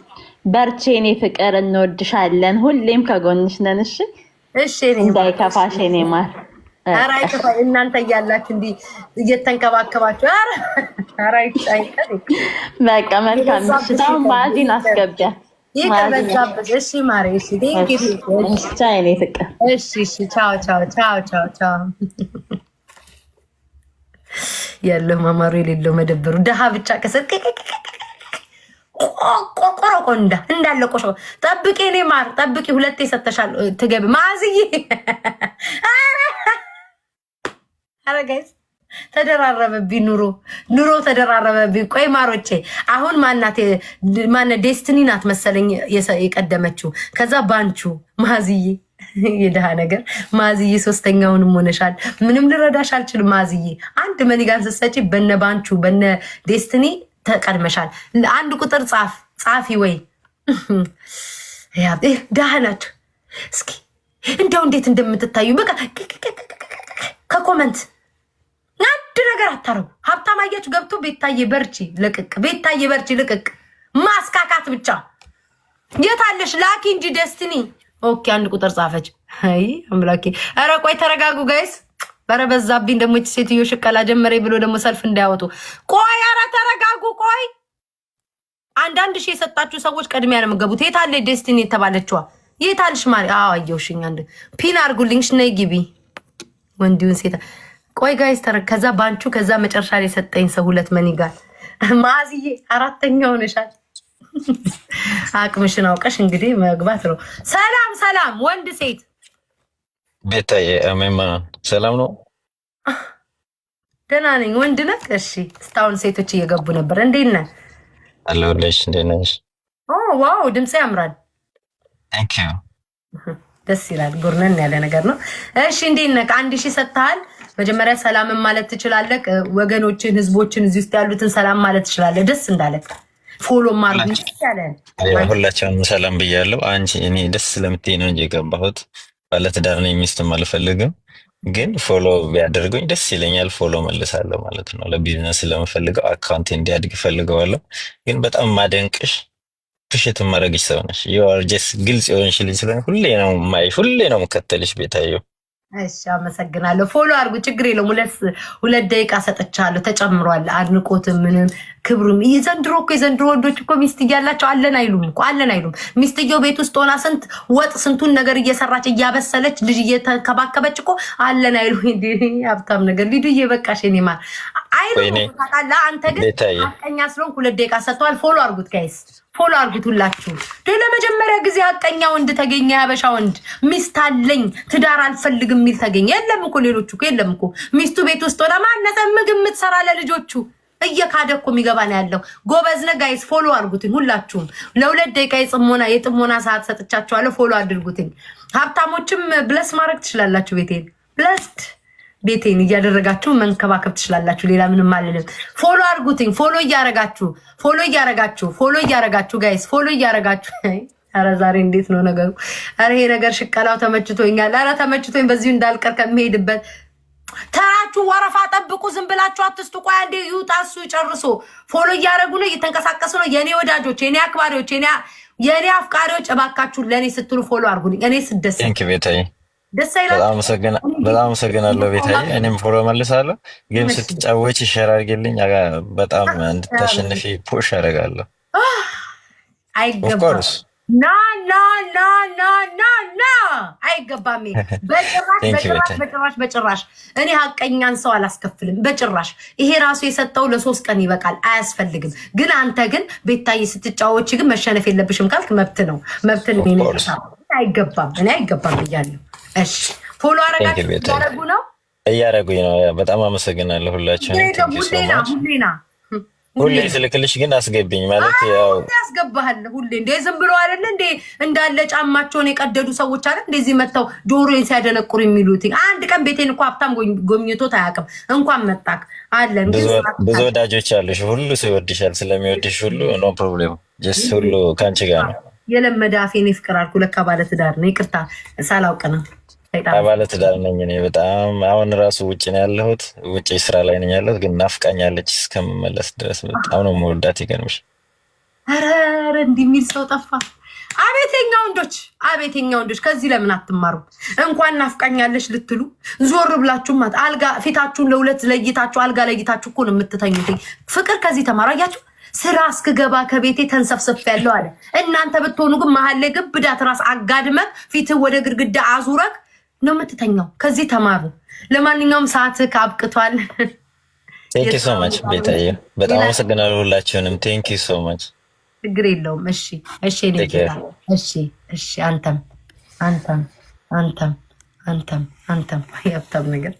በርቺ የኔ ፍቅር፣ እንወድሻለን። ሁሌም ከጎንሽ ነን። እሺ። እሺ እኔ ማር። እንዳይከፋሽ የኔ ማር። ኧረ አይከፋኝ። እናንተ እያላችሁ እንዲህ እየተንከባከባችሁ ኧረ ኧረ አይቀር። በቃ መልካም ምሽት። አሁን ማዕዚን አስገቢያት። ይቅር በዛብሽ። እሺ ማሬ፣ እሺ thank you። እሺ ቻው የኔ ፍቅር። እሺ እሺ፣ ቻው ቻው ቻው ቻው ቻው። ያለው ማማሩ የሌለው መደበሩ ደሃ ብቻ ከሰጥ ቆቆሮ እንዳ እንዳለ ቆሾ። ጠብቂ፣ እኔ ማር ጠብቂ። ሁለቴ ሰተሻል ትገቢ ማዝዬ። ኧረ guys ተደራረበብኝ፣ ኑሮ ኑሮ ተደራረበብኝ። ቆይ ማሮቼ አሁን ማናት? ማነ ዴስትኒ ናት መሰለኝ የቀደመችው። ከዛ ባንቹ ማዝዬ የድሃ ነገር ማዝዬ ሶስተኛውንም ሆነሻል። ምንም ልረዳሽ አልችልም ማዝዬ። አንድ money gun ስትሰጪ በነ ባንቹ በነ ዴስትኒ ተቀድመሻል። አንድ ቁጥር ጻፍ ጻፊ ወይ ድሃ ናቸው። እስኪ እንደው እንዴት እንደምትታዩ በቃ ከ comment አንድ ነገር አታረጉ። ሀብታም አያችሁ ገብቶ ቤታዬ በርቺ ልቅቅ፣ ቤታዬ በርቺ ልቅቅ፣ ማስካካት ብቻ። የታለሽ ላኪ እንጂ ደስቲኒ። Okay አንድ ቁጥር ጻፈች። አይ አምላኬ! ኧረ ቆይ ተረጋጉ guys። ኧረ በዛብኝ ደግሞ ይህች ሴትዮ ሽቀላ ጀመረ ብሎ ደግሞ ሰልፍ እንዳያወጡ። ቆይ ኧረ ተረጋጉ። ቆይ አንዳንድ ሺህ የሰጣችሁ ሰዎች ቅድሚያ ነው የምገቡት። የታለ ዴስቲኒ የተባለችዋ? የታልሽ ማሪ? አዎ አየሁሽኝ። አንድ pin አድርጉልኝ። ነይ ግቢ። ወንዲውን ሴት ቆይ guys ተረ ከዛ ባንቹ ከዛ መጨረሻ ላይ የሰጠኝ ሰው ሁለት money gun ማዝዬ አራተኛ ሆነሻል። አቅምሽን አውቀሽ እንግዲህ መግባት ነው። ሰላም ሰላም፣ ወንድ ሴት። ቤታዬ አሜማ ሰላም ነው? ደህና ነኝ። ወንድ ነህ? እሺ። እስካሁን ሴቶች እየገቡ ነበር። እንዴት ነህ? አለሁልሽ። እንዴት ነሽ? Oh wow፣ ድምፅ ያምራል። Thank you. ደስ ይላል። ጎርነን ያለ ነገር ነው። እሺ እንዴት ነህ? 1000 ሰጥተሃል። መጀመሪያ ሰላምን ማለት ትችላለህ። ወገኖችን፣ ህዝቦችን፣ እዚህ ውስጥ ያሉትን ሰላም ማለት ትችላለህ። ደስ እንዳለ follow ማድረግ ያለ ሁላቸውንም ሰላም ብያለሁ። አንቺ እኔ ደስ ስለምትይ ነው እንጂ የገባሁት ባለትዳር ነኝ፣ ሚስትም አልፈልግም። ግን follow ቢያደርጉኝ ደስ ይለኛል። Follow መልሳለሁ ማለት ነው። ለቢዝነስ ስለምፈልገው account እንዲያድግ እፈልገዋለሁ። ግን በጣም ማደንቅሽ appreciate የማደርግሽ ሰው ነሽ። You are just ግልጽ የሆንሽ ልጅ ስለሆነ ሁሌ ነው የማይሽ፣ ሁሌ ነው የምከተልሽ ቤታየው። እሺ አመሰግናለሁ። Follow አድርጉ፣ ችግር የለውም። 2 ደቂቃ ሰጥቻለሁ፣ ተጨምሯል። አድንቆትም ምንም ክብሩም። የዘንድሮ እኮ የዘንድሮ ወንዶች እኮ ሚስት እያላቸው አለን አይሉም እኮ አለን አይሉም። ሚስትየው ቤት ውስጥ ሆና ስንት ወጥ ስንቱን ነገር እየሰራች እያበሰለች ልጅ እየተንከባከበች እኮ አለን አይሉ። ሀብታም ነገር ሊዱዬ በቃሽ የኔ ማር አይሉም እኮ ታውቃለህ። አንተ ግን ሀቀኛ ስለሆንክ 2 ደቂቃ ሰጥተዋል። Follow አድርጉት guys፣ follow አድርጉት ሁላችሁ። ለመጀመሪያ ጊዜ ሀቀኛ ወንድ ተገኘ። የሀበሻ ወንድ ሚስት አለኝ ትዳር አልፈልግም የሚል ተገኘ። የለም እኮ ሌሎቹ እኮ የለም እኮ ሚስቱ ቤት ውስጥ ሆና ማነሰ ምግብ የምትሰራ ለልጆቹ እየካደ እኮ የሚገባ ነው ያለው። ጎበዝ ነህ guys፣ follow አድርጉትኝ ሁላችሁም። ለ2 ደቂቃ የጥሞና ሰዓት ሰጥቻችኋለሁ። Follow አድርጉትኝ። ሀብታሞችም bless ማድረግ ትችላላችሁ። ቤቴን blessed ቤቴን እያደረጋችሁ መንከባከብ ትችላላችሁ። ሌላ ምንም አልልም። Follow አድርጉትኝ። Follow እያረጋችሁ፣ follow እያረጋችሁ፣ follow እያረጋችሁ guys፣ follow እያረጋችሁ። ኧረ ዛሬ እንዴት ነው ነገሩ? ኧረ ይሄ ነገር ሽቀላው ተመችቶኛል። ኧረ ተመችቶኝ በዚሁ እንዳልቀር ከሚሄድበት ተራችሁ ወረፋ ጠብቁ። ዝም ብላችሁ አትስጡ። ቆይ አንዴ ይውጣ እሱ ጨርሶ። Follow እያደረጉ ነው፣ እየተንቀሳቀሱ ነው። የኔ ወዳጆች፣ የኔ አክባሪዎች፣ የኔ አፍቃሪዎች እባካችሁ ለእኔ ስትሉ follow አድርጉልኝ። እኔ ስደሰት Thank you ቤታዬ፣ ደስ አይላችሁ? በጣም አመሰግናለሁ ቤታዬ። እኔም follow መልሳለሁ። Game ስትጫወች share አድርጊልኝ። በጣም እንድታሸንፊ push አደርጋለሁ። አይገባም። Of course. No, no, no, no, no, no፣ አይገባም። በጭራሽ በጭራሽ በጭራሽ በጭራሽ። እኔ ሀቀኛን ሰው አላስከፍልም በጭራሽ። ይሄ ራሱ የሰጠው ለ3 ቀን ይበቃል፣ አያስፈልግም። ግን አንተ ግን ቤታዬ ስትጫወች ግን መሸነፍ የለብሽም ካልክ መብት ነው፣ መብት ነው። አይገባም፣ እኔ አይገባም ብያለሁ። እሺ፣ follow አረጋችሁ? እያረጉ ነው። እያረጉኝ ነው። በጣም አመሰግናለሁ ሁላችሁንም። ሁሌና ሁሌና ሁሌ ስልክልሽ ግን አስገብኝ ማለት ያው ያስገባሃል። ሁሌ እንዴ ዝም ብሎ አይደለ እንዴ እንዳለ ጫማቸውን የቀደዱ ሰዎች አለ እንደዚህ መጥተው ጆሮዬን ሲያደነቁሩ የሚሉት። አንድ ቀን ቤቴን እኮ ሀብታም ጎብኝቶት አያውቅም። እንኳን መጣክ አለን። ብዙ ወዳጆች አሉሽ። ሁሉ ሰው ይወድሻል። ስለሚወድሽ ሁሉ no problem፣ just ሁሉ ከአንቺ ጋር ነው። የለመደ አፌን ፍቅር አልኩ። ለካ ባለትዳር ነው። ይቅርታ ሳላውቅ ነው። ባለትዳር ነኝ እኔ። በጣም አሁን ራሱ ውጭ ነው ያለሁት፣ ውጭ ስራ ላይ ነኝ ያለሁት። ግን ናፍቃኛለች እስከምመለስ ድረስ። በጣም ነው የምወዳት። ይገርምሽ። ኧረ ኧረ እንዲህ የሚል ሰው ጠፋ። አቤተኛ ወንዶች፣ አቤተኛ ወንዶች፣ ከዚህ ለምን አትማሩ? እንኳን ናፍቃኛለች ልትሉ ዞር ብላችሁ አልጋ ፊታችሁን ለሁለት ለይታችሁ አልጋ ለይታችሁ እኮ ነው የምትተኙት። ፍቅር ከዚህ ተማሩ። አያችሁ፣ ስራ እስክገባ ከቤቴ ተንሰፍሰፍ ያለው አለ። እናንተ ብትሆኑ ግን መሀል ላይ ግብዳት ራስ አጋድመህ ፊትህ ወደ ግድግዳ አዙረክ ነው የምትተኛው። ከዚህ ተማሩ። ለማንኛውም ሰዓት አብቅቷል። Thank you so much ቤታዬ፣ በጣም አመሰግናለሁ ሁላችሁንም። Thank you so much. ችግር የለውም። እሺ እሺ፣ ጌታ እሺ እሺ። አንተም አንተም አንተም አንተም አንተም የሀብታም ነገር።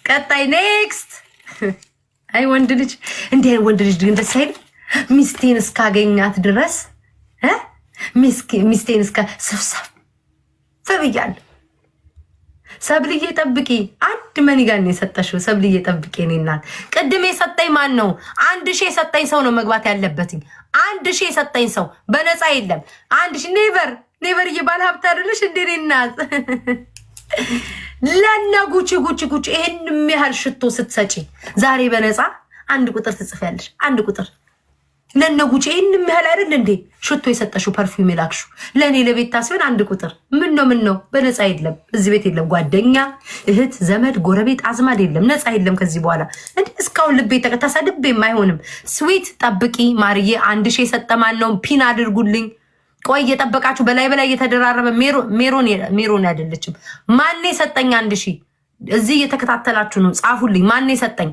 ቀጣይ next። አይ ወንድ ልጅ፣ እንዲህ ወንድ ልጅ ግን ደስ አይልም። ሚስቴን እስካገኛት ድረስ፣ ሚስቴን እስከ ስብሰብ ብያለሁ። ሰብልዬ ጠብቂ። አንድ money gun ነው የሰጠሽው። ሰብልዬ ጠብቂ። እኔ እናት ቅድም የሰጠኝ ማን ነው? 1000 የሰጠኝ ሰው ነው መግባት ያለበትኝ። 1000 የሰጠኝ ሰው በነፃ የለም። 1000 never never። ባለ ሀብት አይደለሽ እንዴ? እኔ እናት ለነ ጉቺ ጉቺ ጉቺ ይሄን የሚያህል ሽቶ ስትሰጪ ዛሬ በነፃ አንድ ቁጥር ትጽፊያለሽ። አንድ ቁጥር ለነ ጉቺ ይሄን የሚያህል አይደል እንዴ ሽቶ የሰጠሽው፣ perfume የላክሽው፣ ለእኔ ለቤታ ሲሆን አንድ ቁጥር ምን ነው? ምን ነው? በነፃ የለም፣ እዚህ ቤት የለም። ጓደኛ፣ እህት፣ ዘመድ፣ ጎረቤት፣ አዝማድ የለም፣ ነፃ የለም ከዚህ በኋላ። እንዴ እስካሁን ልቤ ተሳድቤም አይሆንም። Sweet ጠብቂ ማርዬ። 1000 የሰጠ ማን ነው? Pin አድርጉልኝ። ቆይ እየጠበቃችሁ በላይ በላይ እየተደራረበ ሜሮን ሜሮን አይደለችም። ማን የሰጠኝ 1000? እዚህ እየተከታተላችሁ ነው። ጻፉልኝ። ማን የሰጠኝ?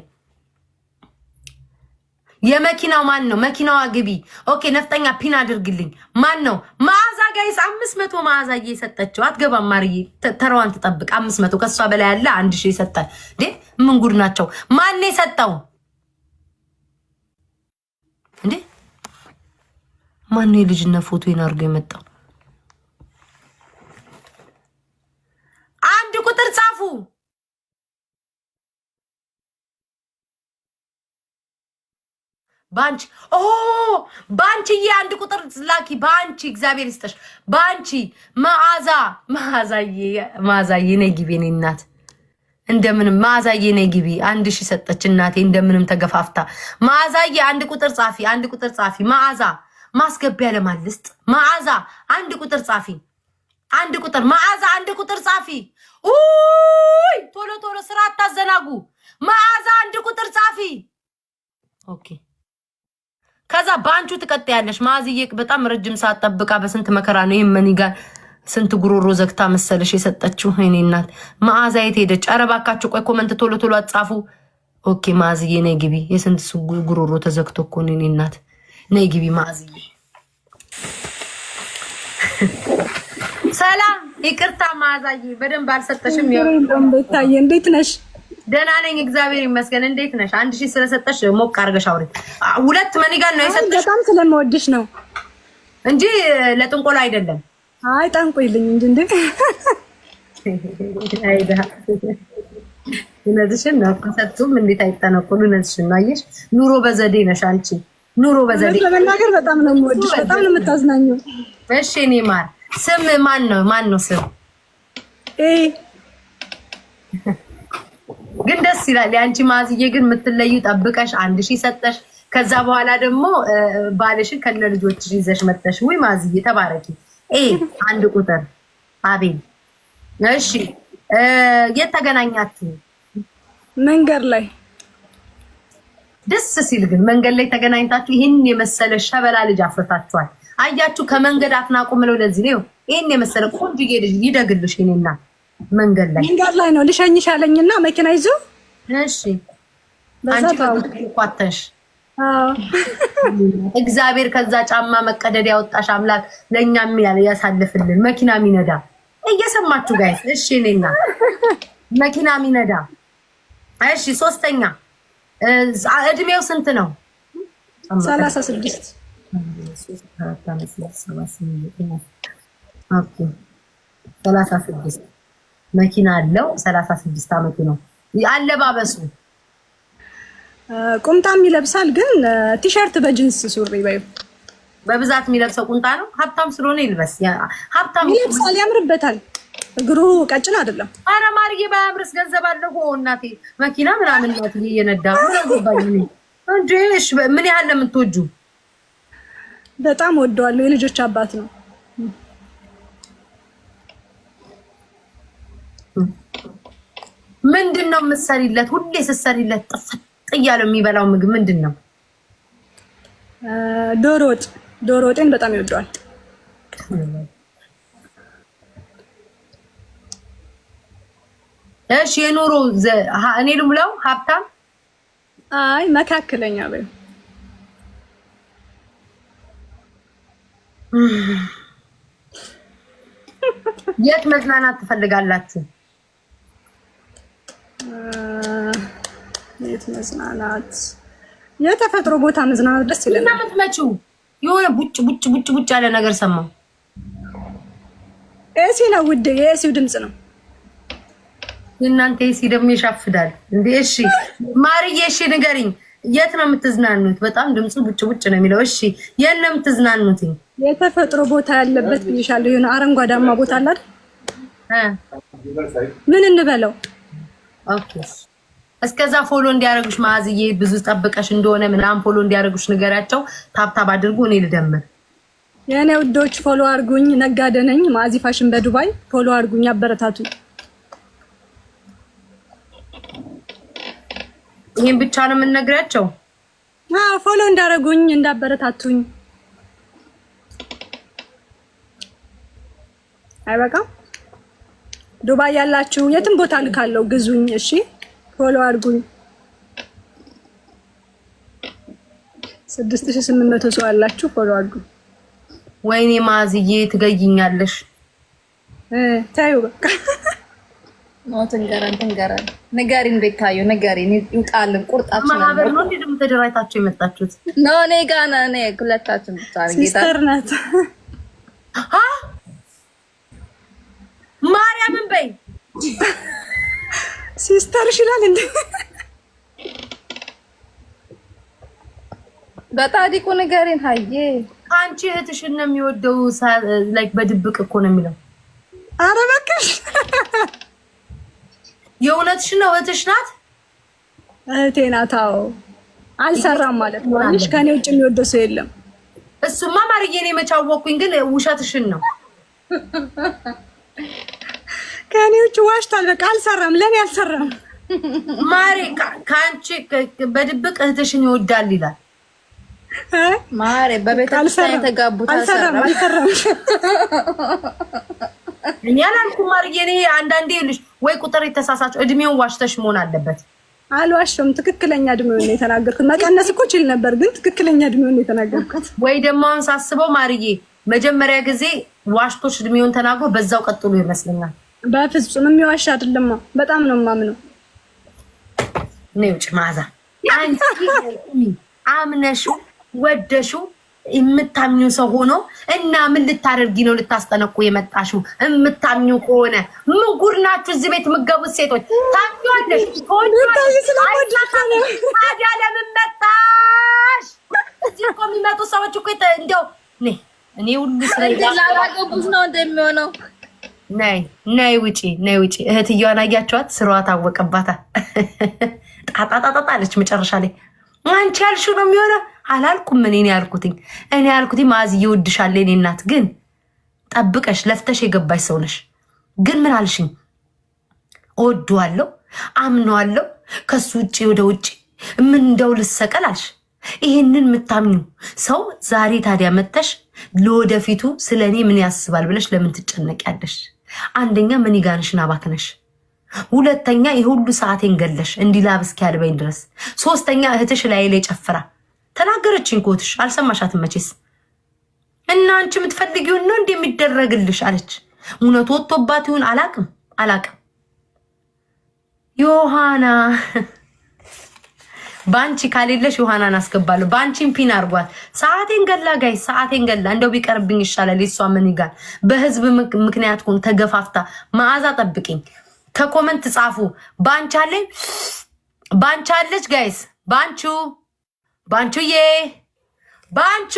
የመኪናው ማን ነው? መኪናዋ ግቢ። Okay ነፍጠኛ pin አድርግልኝ። ማን ነው? መዓዛ guys፣ 500 መዓዛ እየሰጠችው አትገባም። ማርዬ ተራዋን ትጠብቅ። 500 ከእሷ በላይ ያለ 1000 የሰጠ እንዴ! ምን ጉድ ናቸው? ማን የሰጠው እንዴ? ማን ነው የልጅነት ፎቶ አድርጎ የመጣው? አንድ ቁጥር ጻፉ። ባንቺ፣ ኦ ባንቺዬ፣ አንድ ቁጥር ላኪ። ባንቺ እግዚአብሔር ይስጠሽ። ባንቺ መዓዛ፣ መዓዛዬ፣ መዓዛዬ ነይ ግቢ የኔ እናት። እንደምንም መዓዛዬ ነይ ግቢ። 1000 ሰጠች እናቴ እንደምንም ተገፋፍታ። መዓዛዬ አንድ ቁጥር ጻፊ፣ አንድ ቁጥር ጻፊ። መዓዛ ማስገቢያ ለማን ልስጥ? መዓዛ አንድ ቁጥር ጻፊ፣ አንድ ቁጥር መዓዛ፣ አንድ ቁጥር ጻፊ። ውይ ቶሎ ቶሎ ስራ አታዘናጉ። መዓዛ አንድ ቁጥር ጻፊ። Okay ከዛ በአንቹ ትቀጥያለሽ። ማዝዬ በጣም ረጅም ሰዓት ጠብቃ በስንት መከራ ነው ይህን money gun ስንት ጉሮሮ ዘግታ መሰለሽ የሰጠችው። እኔ እናት መዓዛ የት ሄደች? ኧረ እባካችሁ ቆይ comment ቶሎ ቶሎ አጻፉ። Okay ማዝዬ ነይ ግቢ። የስንት ጉሮሮ ተዘግቶ እኮ ነው። እኔ እናት ነይ ግቢ ማዝዬ። ሰላም፣ ይቅርታ ማዛዬ በደንብ አልሰጠሽም። ቤታዬ እንዴት ነሽ? ደህና ነኝ እግዚአብሔር ይመስገን። እንዴት ነሽ? 1000 ስለሰጠሽ ሞቅ አድርገሽ አውሪ። ሁለት money gun ነው የሰጠሽ። በጣም ስለምወድሽ ነው እንጂ ለጥንቆላ አይደለም። አይ ጠንቁይልኝ እንጂ እንዴ። አይዳ እውነትሽን ነው። ከሰጡም እንዴት አይጠነቁሉ? እውነትሽን ነው። አየሽ፣ ኑሮ በዘዴ ነሽ አንቺ። ኑሮ በዘዴ። ለመናገር በጣም ነው የምወድሽ። በጣም ነው የምታዝናኘው። እሺ እኔ ማር፣ ስም ማን ነው? ማን ነው ስም? ግን ደስ ይላል። የአንቺ ማዝዬ ግን የምትለዩ ጠብቀሽ 1000 ሰጠሽ። ከዛ በኋላ ደግሞ ባልሽን ከነ ልጆችሽ ይዘሽ መጥተሽ፣ ውይ ማዝዬ ተባረኪ። ኤ አንድ ቁጥር አቤል። እሺ፣ የት ተገናኛችሁ? መንገድ ላይ። ደስ ሲል ግን መንገድ ላይ ተገናኝታችሁ ይህን የመሰለ ሸበላ ልጅ አፍርታችኋል። አያችሁ፣ ከመንገድ አትናቁ ምለው ለዚህ ነው። ይህን የመሰለ ቆንጆዬ ልጅ ይደግልሽ። እኔና መንገድ ላይ መንገድ ላይ ነው ልሸኝሽ አለኝና መኪና ይዞ። እሺ፣ አንቺ ኳተሽ። እግዚአብሔር ከዛ ጫማ መቀደድ ያወጣሽ አምላክ ለእኛም ያለ ያሳልፍልን። መኪና የሚነዳ እየሰማችሁ guys። እሺ እኔና መኪና የሚነዳ። እሺ፣ ሶስተኛ እድሜው ስንት ነው? 36። 36፣ መኪና አለው። 36 አመቱ ነው። አለባበሱ? ቁምጣም ይለብሳል፣ ግን ቲሸርት በጅንስ ሱሪ በይው። በብዛት የሚለብሰው ቁምጣ ነው። ሀብታም ስለሆነ ይልበስ። ሀብታም ይለብሳል፣ ያምርበታል። እግሩ ቀጭን አይደለም። ኧረ ማርዬ ባያምርስ ገንዘብ አለ እኮ እናቴ፣ መኪና ምናምን እናቴ እየነዳ ምን አገባኝ እንዴ? እሺ፣ ምን ያህል ነው የምትወጁ? በጣም ወደዋለሁ። የልጆች አባት ነው። ምንድን ነው የምትሰሪለት? ሁሌ ስትሰሪለት ጥፍጥ እያለው የሚበላው ምግብ ምንድን ነው? ዶሮ ወጥ። ዶሮ ወጤን በጣም ይወደዋል። እሺ፣ የኑሮ እኔ ልሙላው፣ ሀብታም? አይ፣ መካከለኛ በይው። የት መዝናናት ትፈልጋላችሁ? የት መዝናናት? የተፈጥሮ ቦታ መዝናናት ደስ ይለናል። እና የምትመጪው የሆነ ቡጭ ቡጭ ቡጭ ቡጭ ያለ ነገር ሰማሁ። AC ነው ውዴ፣ የ AC ው ድምፅ ነው። የእናንተ AC ደግሞ ይሻፍዳል እንዴ? እሺ ማርዬ፣ እሺ ንገሪኝ፣ የት ነው የምትዝናኑት? በጣም ድምፁ ቡጭ ቡጭ ነው የሚለው። እሺ፣ የት ነው የምትዝናኑት? የተፈጥሮ ቦታ ያለበት ብዬሻለሁ። የሆነ አረንጓዳማ ቦታ አለ አይደል? ምን እንበለው? Okay፣ እስከዛ follow እንዲያደርጉሽ ማዝዬ፣ ብዙ ጠብቀሽ እንደሆነ ምናምን follow እንዲያደርጉሽ ንገሪያቸው። Tap tap አድርጉ፣ እኔ ልደምር። የእኔ ውዶች follow አድርጉኝ። ነጋዴ ነኝ። ማዚ ፋሽን በዱባይ፣ follow አድርጉኝ፣ አበረታቱኝ። ይሄን ብቻ ነው የምንነግራቸው። አዎ፣ follow እንዳደረጉኝ እንዳበረታቱኝ። አይበቃም? ዱባይ ያላችሁ የትም ቦታ ልካለው፣ ግዙኝ። እሺ፣ follow አድርጉኝ። 6800 ሰው አላችሁ፣ follow አድርጉኝ። ወይኔ ማዝዬ ትገይኛለሽ። ታዩ በቃ። No፣ ትንገረን፣ ትንገረን፣ ንገሪን፣ ቤታዮ ንገሪን፣ ይውጣልን ቁርጣችን። ማህበር ነው እንዴ ደግሞ ተደራጅታችሁ የመጣችሁት? No፣ እኔ ጋ ነን፣ እኔ ሁለታችን ብቻ ነን። ጌታ Sister ናት። ማርያምን በይ። Sister ይላል እንዴ? በጣዲቁ ንገሪን ሀዬ። አንቺ እህትሽን ነው የሚወደው፣ like በድብቅ እኮ ነው የሚለው። ኧረ እባክሽ። የእውነትሽ ነው? እህትሽ ናት? እህቴ ናት። አዎ፣ አልሰራም ማለት ነው። አንቺ ከኔ ውጭ የሚወደው ሰው የለም። እሱማ ማርዬ እኔ መች አወኩኝ፣ ግን ውሸትሽን ነው። ከኔ ውጭ ዋሽቷል። በቃ አልሰራም፣ ለኔ አልሰራም። ማሬ ከአንቺ በድብቅ እህትሽን ይወዳል ይላል። ማሬ በቤተክርስቲያን የተጋቡት። አልሰራም፣ አልሰራም። እኔ አላልኩም ማርዬ። እኔ አንዳንዴ ይኸውልሽ ወይ ቁጥር የተሳሳቸው እድሜውን ዋሽተሽ መሆን አለበት። አልዋሸሁም። ትክክለኛ እድሜውን ነው የተናገርኩት። መቀነስ እኮ ችል ነበር፣ ግን ትክክለኛ እድሜውን ነው የተናገርኩት። ወይ ደግሞ አሁን ሳስበው ማርዬ መጀመሪያ ጊዜ ዋሽቶች እድሜውን ተናግሮ በዛው ቀጥሎ ይመስለኛል። በፍጹም የሚዋሽ አይደለም። በጣም ነው የማምነው። ነይ ውጭ መዓዛ። አንቺ አምነሽው ወደሽው የምታምኚው ሰው ሆኖ እና ምን ልታደርጊ ነው ልታስጠነቁ የመጣሽው? የምታምኚው ከሆነ ምን ጉድ ናችሁ? እዚህ ቤት የምትገቡት ሴቶች ታምኚዋለሽ። ታዲያ ለምን መጣሽ? እዚህ እኮ የሚመጡ ሰዎች እኮ እንደው እኔ ሁሉ ስለ ላላገቡት ነው እንደሚሆነው። ነይ ነይ ውጪ ነይ ውጪ። እህትየዋን አያቸዋት? ስራዋ ታወቀባታል። ጣጣጣጣ አለች መጨረሻ ላይ። አንቺ ያልሽው ነው የሚሆነው አላልኩም። እኔ ያልኩትኝ እኔ ያልኩትኝ ማዝ እየወድሻል የኔ እናት፣ ግን ጠብቀሽ ለፍተሽ የገባሽ ሰው ነሽ። ግን ምን አልሽኝ? እወደዋለሁ፣ አምነዋለሁ፣ ከሱ ውጭ ወደ ውጭ ምን እንደው ልሰቀል አልሽ። ይህንን የምታምኙ ሰው ዛሬ ታዲያ መተሽ ለወደፊቱ ስለ እኔ ምን ያስባል ብለሽ ለምን ትጨነቂያለሽ? አንደኛ money gun ሽን አባክነሽ፣ ሁለተኛ የሁሉ ሰዓቴን ገለሽ እንዲህ ላብ እስኪያልበኝ ድረስ፣ ሶስተኛ እህትሽ ላይ ላይ ጨፍራ ተናገረችኝ። ኮትሽ አልሰማሻትም መቼስ። እና አንቺ የምትፈልጊውን ነው እንዲህ የሚደረግልሽ አለች። እውነቱ ወጥቶባት ይሁን አላቅም አላቅም። ዮሐና ባንቺ ካሌለሽ ዮሐናን አስገባለሁ። ባንቺን pin አርጓት። ሰዓቴን ገላ guys፣ ሰዓቴን ገላ። እንደው ቢቀርብኝ ይሻላል። የሷ ምን ይጋል በህዝብ ምክንያት ሆን ተገፋፍታ። መዓዛ ጠብቂኝ። ከ comment ጻፉ። ባንቺ አለኝ፣ ባንቺ አለች guys። ባንቹ ባንቹዬ፣ ባንቹ።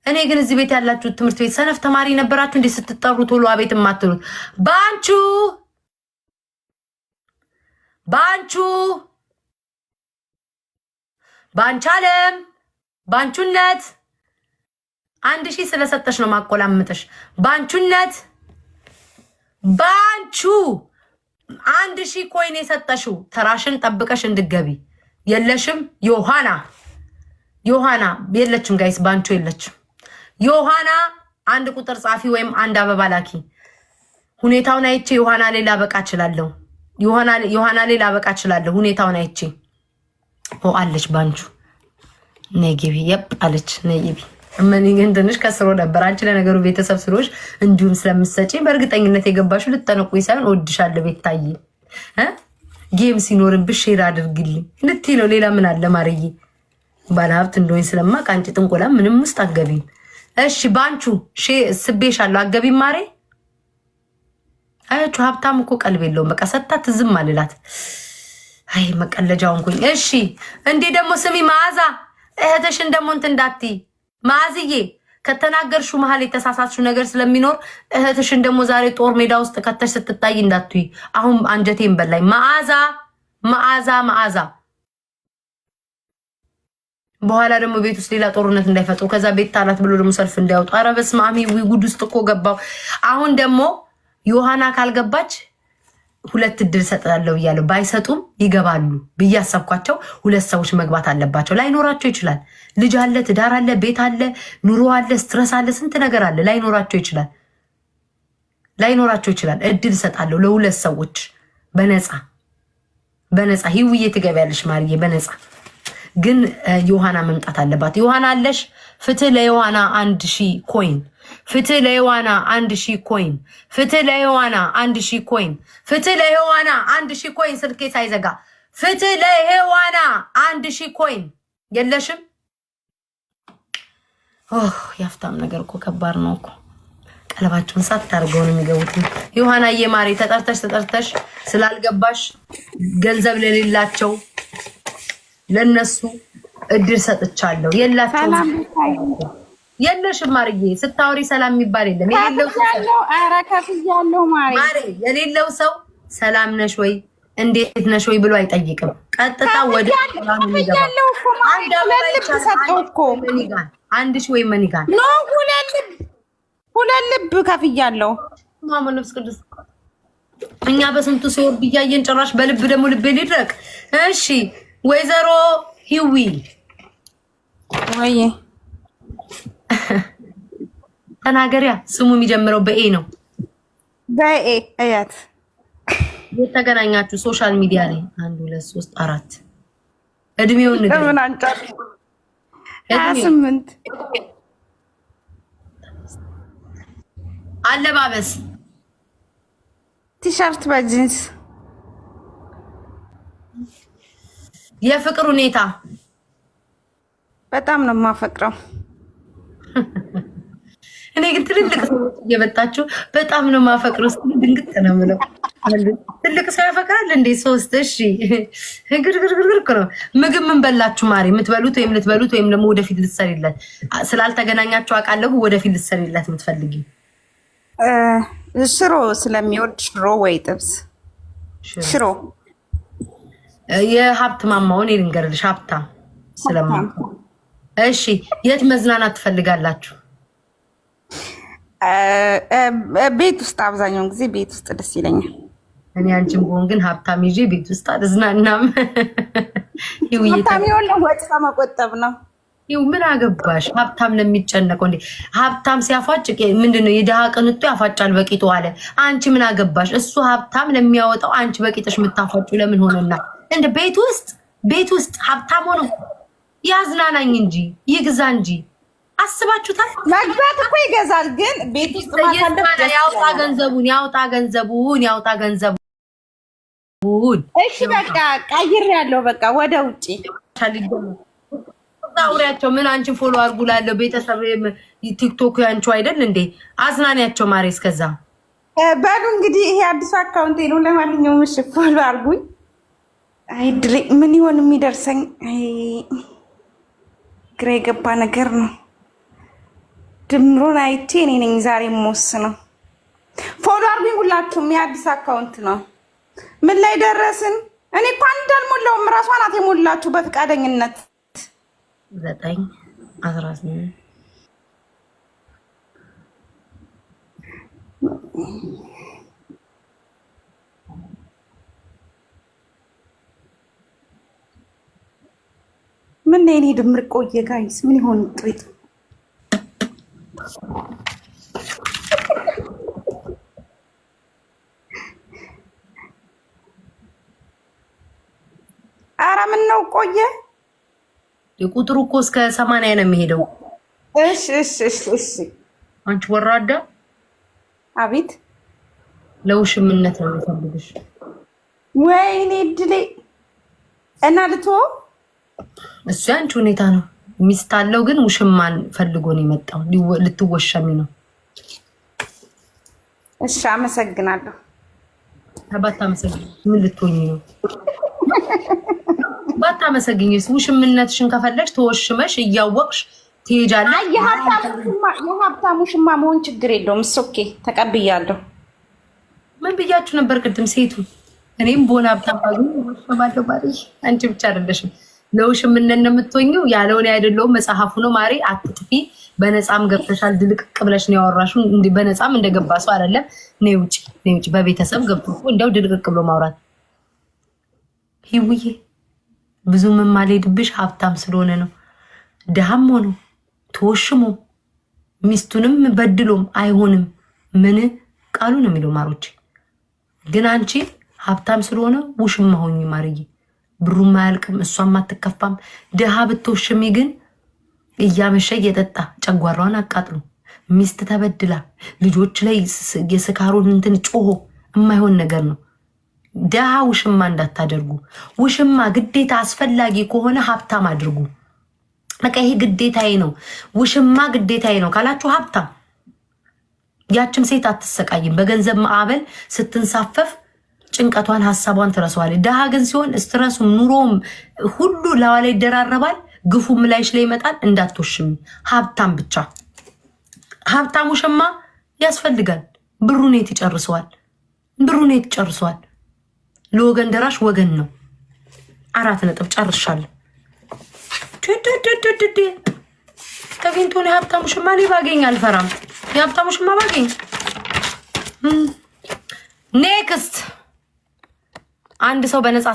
እኔ ግን እዚህ ቤት ያላችሁት ትምህርት ቤት ሰነፍ ተማሪ ነበራችሁ እንዴ? ስትጠሩ ቶሎ አቤት የማትሉት ባንቹ ባንቹ ባንቺ አለም ባንቹነት 1000 ስለሰጠሽ ነው ማቆላምጥሽ። ባንቹነት ባንቹ 1000 coin የሰጠሽው ተራሽን ጠብቀሽ እንድገቢ የለሽም። ዮሐና ዮሐና የለችም guys፣ ባንቹ የለችም። ዮሐና አንድ ቁጥር ጻፊ ወይም አንድ አበባ ላኪ። ሁኔታውን አይቼ ዮሐና ላይ ላበቃ እችላለሁ። ዮሐና ላይ ላበቃ እችላለሁ። ሁኔታውን አይቼ አለች ባንቹ ነይ ግቢ። የፕ አለች ነይ ግቢ። እመኒ ግን ትንሽ ከስሮ ነበር። አንቺ ለነገሩ ቤተሰብ ስለሆንሽ እንዲሁም ስለምትሰጪ በእርግጠኝነት የገባሽው ልጠነቁኝ ሳይሆን እወድሻለሁ ቤታዬ game ሲኖርብሽ share አድርግልኝ ልትይ ነው። ሌላ ምን አለ ማርዬ? ባለሀብት እንደሆኝ ስለማውቅ አንቺ ጥንቆላ ምንም ውስጥ አገቢም። እሺ ባንቹ ስቤሻለሁ። አገቢም ማሬ። አያችሁ ሀብታም እኮ ቀልብ የለውም። በቃ ሰታ ትዝም አልላት። አይ መቀለጃ ሆንኩኝ። እሺ እንዴ ደግሞ ስሚ መዓዛ፣ እህትሽን ደግሞ እንትን እንዳትይ መዓዝዬ፣ ከተናገርሽው መሀል የተሳሳትሽው ነገር ስለሚኖር እህትሽን ደግሞ ዛሬ ጦር ሜዳ ውስጥ ከተሽ ስትታይ እንዳትይ። አሁን አንጀቴን በላኝ። መዓዛ መዓዛ መዓዛ፣ በኋላ ደግሞ ቤት ውስጥ ሌላ ጦርነት እንዳይፈጥሩ ከዛ ቤት ታላት ብሎ ደግሞ ሰልፍ እንዳያወጡ። ኧረ በስመ አብ ጉድ ውስጥ እኮ ገባው። አሁን ደግሞ ዮሐና ካልገባች ሁለት እድል ሰጥላለሁ እያለሁ ባይሰጡም ይገባሉ ብዬ አሰብኳቸው። ሁለት ሰዎች መግባት አለባቸው። ላይኖራቸው ይችላል። ልጅ አለ፣ ትዳር አለ፣ ቤት አለ፣ ኑሮ አለ፣ stress አለ፣ ስንት ነገር አለ። ላይኖራቸው ይችላል። ላይኖራቸው ይችላል። እድል ሰጣለሁ ለሁለት ሰዎች በነፃ በነፃ። ህይውዬ ትገቢያለሽ ማርዬ በነፃ ግን ዮሐና መምጣት አለባት። ዮሐና አለሽ? ፍትህ ለዮሐና 1000 coin። ፍትህ ለዮሐና 1000 coin። ፍትህ ለዮሐና 1000 coin። ፍትህ ለዮሐና 1000 coin። ስልኬ ሳይዘጋ ፍትህ ለሔዋና 1000 coin። የለሽም? የሀብታም ነገር እኮ ከባድ ነው እኮ። ቀለባቸውን ሳት ታርገው ነው የሚገቡት። ዮሐናዬ ማሬ ተጠርተሽ ተጠርተሽ ስላልገባሽ ገንዘብ ለሌላቸው ለነሱ እድል ሰጥቻለሁ። የላቸውም የለሽም ማርዬ። ስታወሪ ሰላም የሚባል የለም። ማሬ የሌለው ሰው ሰላም ነሽ ወይ እንዴት ነሽ ወይ ብሎ አይጠይቅም። ቀጥታ ወደ 1000 ወይ money gun ሁለት ልብ ከፍያለሁ። ማመን ቅዱስ እኛ በስንቱ ሲወርድ እያየን ጭራሽ በልብ ደግሞ ልቤ ሊድረቅ። እሺ ወይዘሮ ሂዊ ወይ ተናገሪያ። ስሙ የሚጀምረው በ A ነው። በ A እያት የተገናኛችሁ social media ላይ 1 2 3 4 እድሜውን ንገሪኝ። 28 አለባበስ ቲሸርት በጂንስ። የፍቅር ሁኔታ በጣም ነው የማፈቅረው። እኔ ግን ትልልቅ ሰዎች እየመጣችሁ በጣም ነው የማፈቅረው ስትሉ ድንግጥ ነው የምለው። ትልቅ ሰው ያፈቅራል እንዴ? ሶስት እሺ፣ ግርግርግርግር እኮ ነው። ምግብ ምን በላችሁ ማሪ? የምትበሉት ወይም ልትበሉት ወይም ደግሞ ወደፊት ልትሰሪለት ስላልተገናኛችሁ አውቃለሁ። ወደፊት ልትሰሪለት የምትፈልጊ? ሽሮ ስለሚወድ ሽሮ ወይ ጥብስ። ሽሮ። የሀብት ማማውን ልንገርልሽ፣ ሀብታም ስለማ። እሺ፣ የት መዝናናት ትፈልጋላችሁ? ቤት ውስጥ፣ አብዛኛውን ጊዜ ቤት ውስጥ ደስ ይለኛል። እኔ አንቺን ብሆን ግን ሀብታም ይዤ ቤት ውስጥ አልዝናናም። ሀብታም የሆነ ወጪ ለመቆጠብ ነው። ይኸው ምን አገባሽ? ሀብታም ነው የሚጨነቀው እንዴ? ሀብታም ሲያፋጭ ምንድን ነው? የድሃ ቅንጡ ያፋጫል በቂጡ አለ። አንቺ ምን አገባሽ? እሱ ሀብታም ለሚያወጣው አንቺ በቂጥሽ የምታፋጩ ለምን ሆነና? እንደ ቤት ውስጥ ሀብታም ሆኖ ያዝናናኝ እንጂ ይግዛ እንጂ፣ አስባችሁታል? መግዛት እኮ ይገዛል፣ ግን ቤት ውስጥ ማሳለፍ ደስ ያውጣ ይለናል። ገንዘቡን፣ ያውጣ ገንዘቡን፣ ያውጣ ገንዘቡን። እሺ በቃ ቀይሬያለሁ። በቃ ወደ ውጭ። አውሪያቸው። ምን አንቺን follow አድርጉ ላለው ቤተሰብ ቲክቶክ ያንቺው አይደል እንዴ? አዝናኒያቸው ማሬ። እስከዛ በሉ እንግዲህ ይሄ አዲሱ account ኤ ነው። ለማንኛውም እሺ follow አድርጉኝ። አይ ድሬ ምን ይሆን የሚደርሰኝ? አይ ግራ የገባ ነገር ነው። ድምሩን አይቼ እኔ ነኝ ዛሬ የምወስነው። Follow አድርጉኝ ሁላችሁም። የአዲስ account ነው። ምን ላይ ደረስን? እኔ እኮ አንድ አልሞላውም። እራሷ ናት የሞላችሁ በፈቃደኝነት። 9 18። ምን ነው የኔ ድምር ቆየ guys? ምን ይሆን ውጤቱ? ኧረ ምን ነው ቆየ? የቁጥሩ እኮ እስከ 80 ነው የሚሄደው። እሺ። አንቺ ወራዳ። አቤት። ለውሽምነት ነው የሚፈልግሽ። ወይኔ እድሌ፣ እና ልቶ እሱ ያንቺ ሁኔታ ነው። ሚስት አለው ግን ውሽማን ፈልጎ ነው የመጣው። ልትወሸሚ ነው። እሺ፣ አመሰግናለሁ። ባታመሰግኝ ምን ልትሆኚ ነው? ባታመሰግኝስ? ውሽምነትሽን ከፈለግሽ ተወሽመሽ እያወቅሽ ትሄጃለሽ። የሀብታሙ ውሽማ መሆን ችግር የለውም። እሱ okay፣ ተቀብያለሁ። ምን ብያችሁ ነበር ቅድም? ሴቱ እኔም በሆነ ሀብታም ባገኝ ወሸማለሁ። ማሪ፣ አንቺ ብቻ አይደለሽም ለውሽምነት ነው የምትሆኚው። ያለውን አይደለውም መጽሐፉ ነው ማሪ፣ አትጥፊ። በነፃም ገብተሻል። ድልቅቅ ብለሽ ነው ያወራሽው። እንዲህ በነፃም እንደገባ ሰው አይደለም። ነይ ውጪ፣ ነይ ውጪ። በቤተሰብ ገብቶ እኮ እንደው ድልቅቅ ብሎ ማውራት። ሂውዬ፣ ብዙ የማልሄድብሽ ሀብታም ስለሆነ ነው። ድሃም ሆኖ ተወሽሞ ሚስቱንም በድሎም አይሆንም። ምን ቃሉ ነው የሚለው ማሮች። ግን አንቺ ሀብታም ስለሆነ ውሽማ ሆኚ ማርዬ፣ ብሩም አያልቅም፣ እሷም አትከፋም። ድሃ ብትወሽሚ ግን እያመሸ እየጠጣ ጨጓራዋን አቃጥሎ፣ ሚስት ተበድላ፣ ልጆች ላይ የስካሩን እንትን ጮሆ የማይሆን ነገር ነው። ድሃ ውሽማ እንዳታደርጉ። ውሽማ ግዴታ አስፈላጊ ከሆነ ሀብታም አድርጉ። በቃ ይሄ ግዴታዬ ነው፣ ውሽማ ግዴታዬ ነው ካላችሁ ሀብታም። ያችም ሴት አትሰቃይም። በገንዘብ ማዕበል ስትንሳፈፍ ጭንቀቷን፣ ሀሳቧን ትረሳዋለች። ድሃ ግን ሲሆን stress ኡም ኑሮም ሁሉ ላዋ ላይ ይደራረባል። ግፉም ላይሽ ላይ ይመጣል። እንዳትወሽሚ፣ ሀብታም ብቻ። ሀብታም ውሽማ ያስፈልጋል። ብሩን የት ይጨርሰዋል? ብሩን የት ይጨርሰዋል? ለወገን ደራሽ ወገን ነው። አራት ነጥብ፣ ጨርሻለሁ። ድድድድድድ ተገኝቶ ነው የሀብታሙ ሽማ። እኔ ባገኝ አልፈራም። የሀብታሙ ሽማ ባገኝ። Next፣ አንድ ሰው በነፃ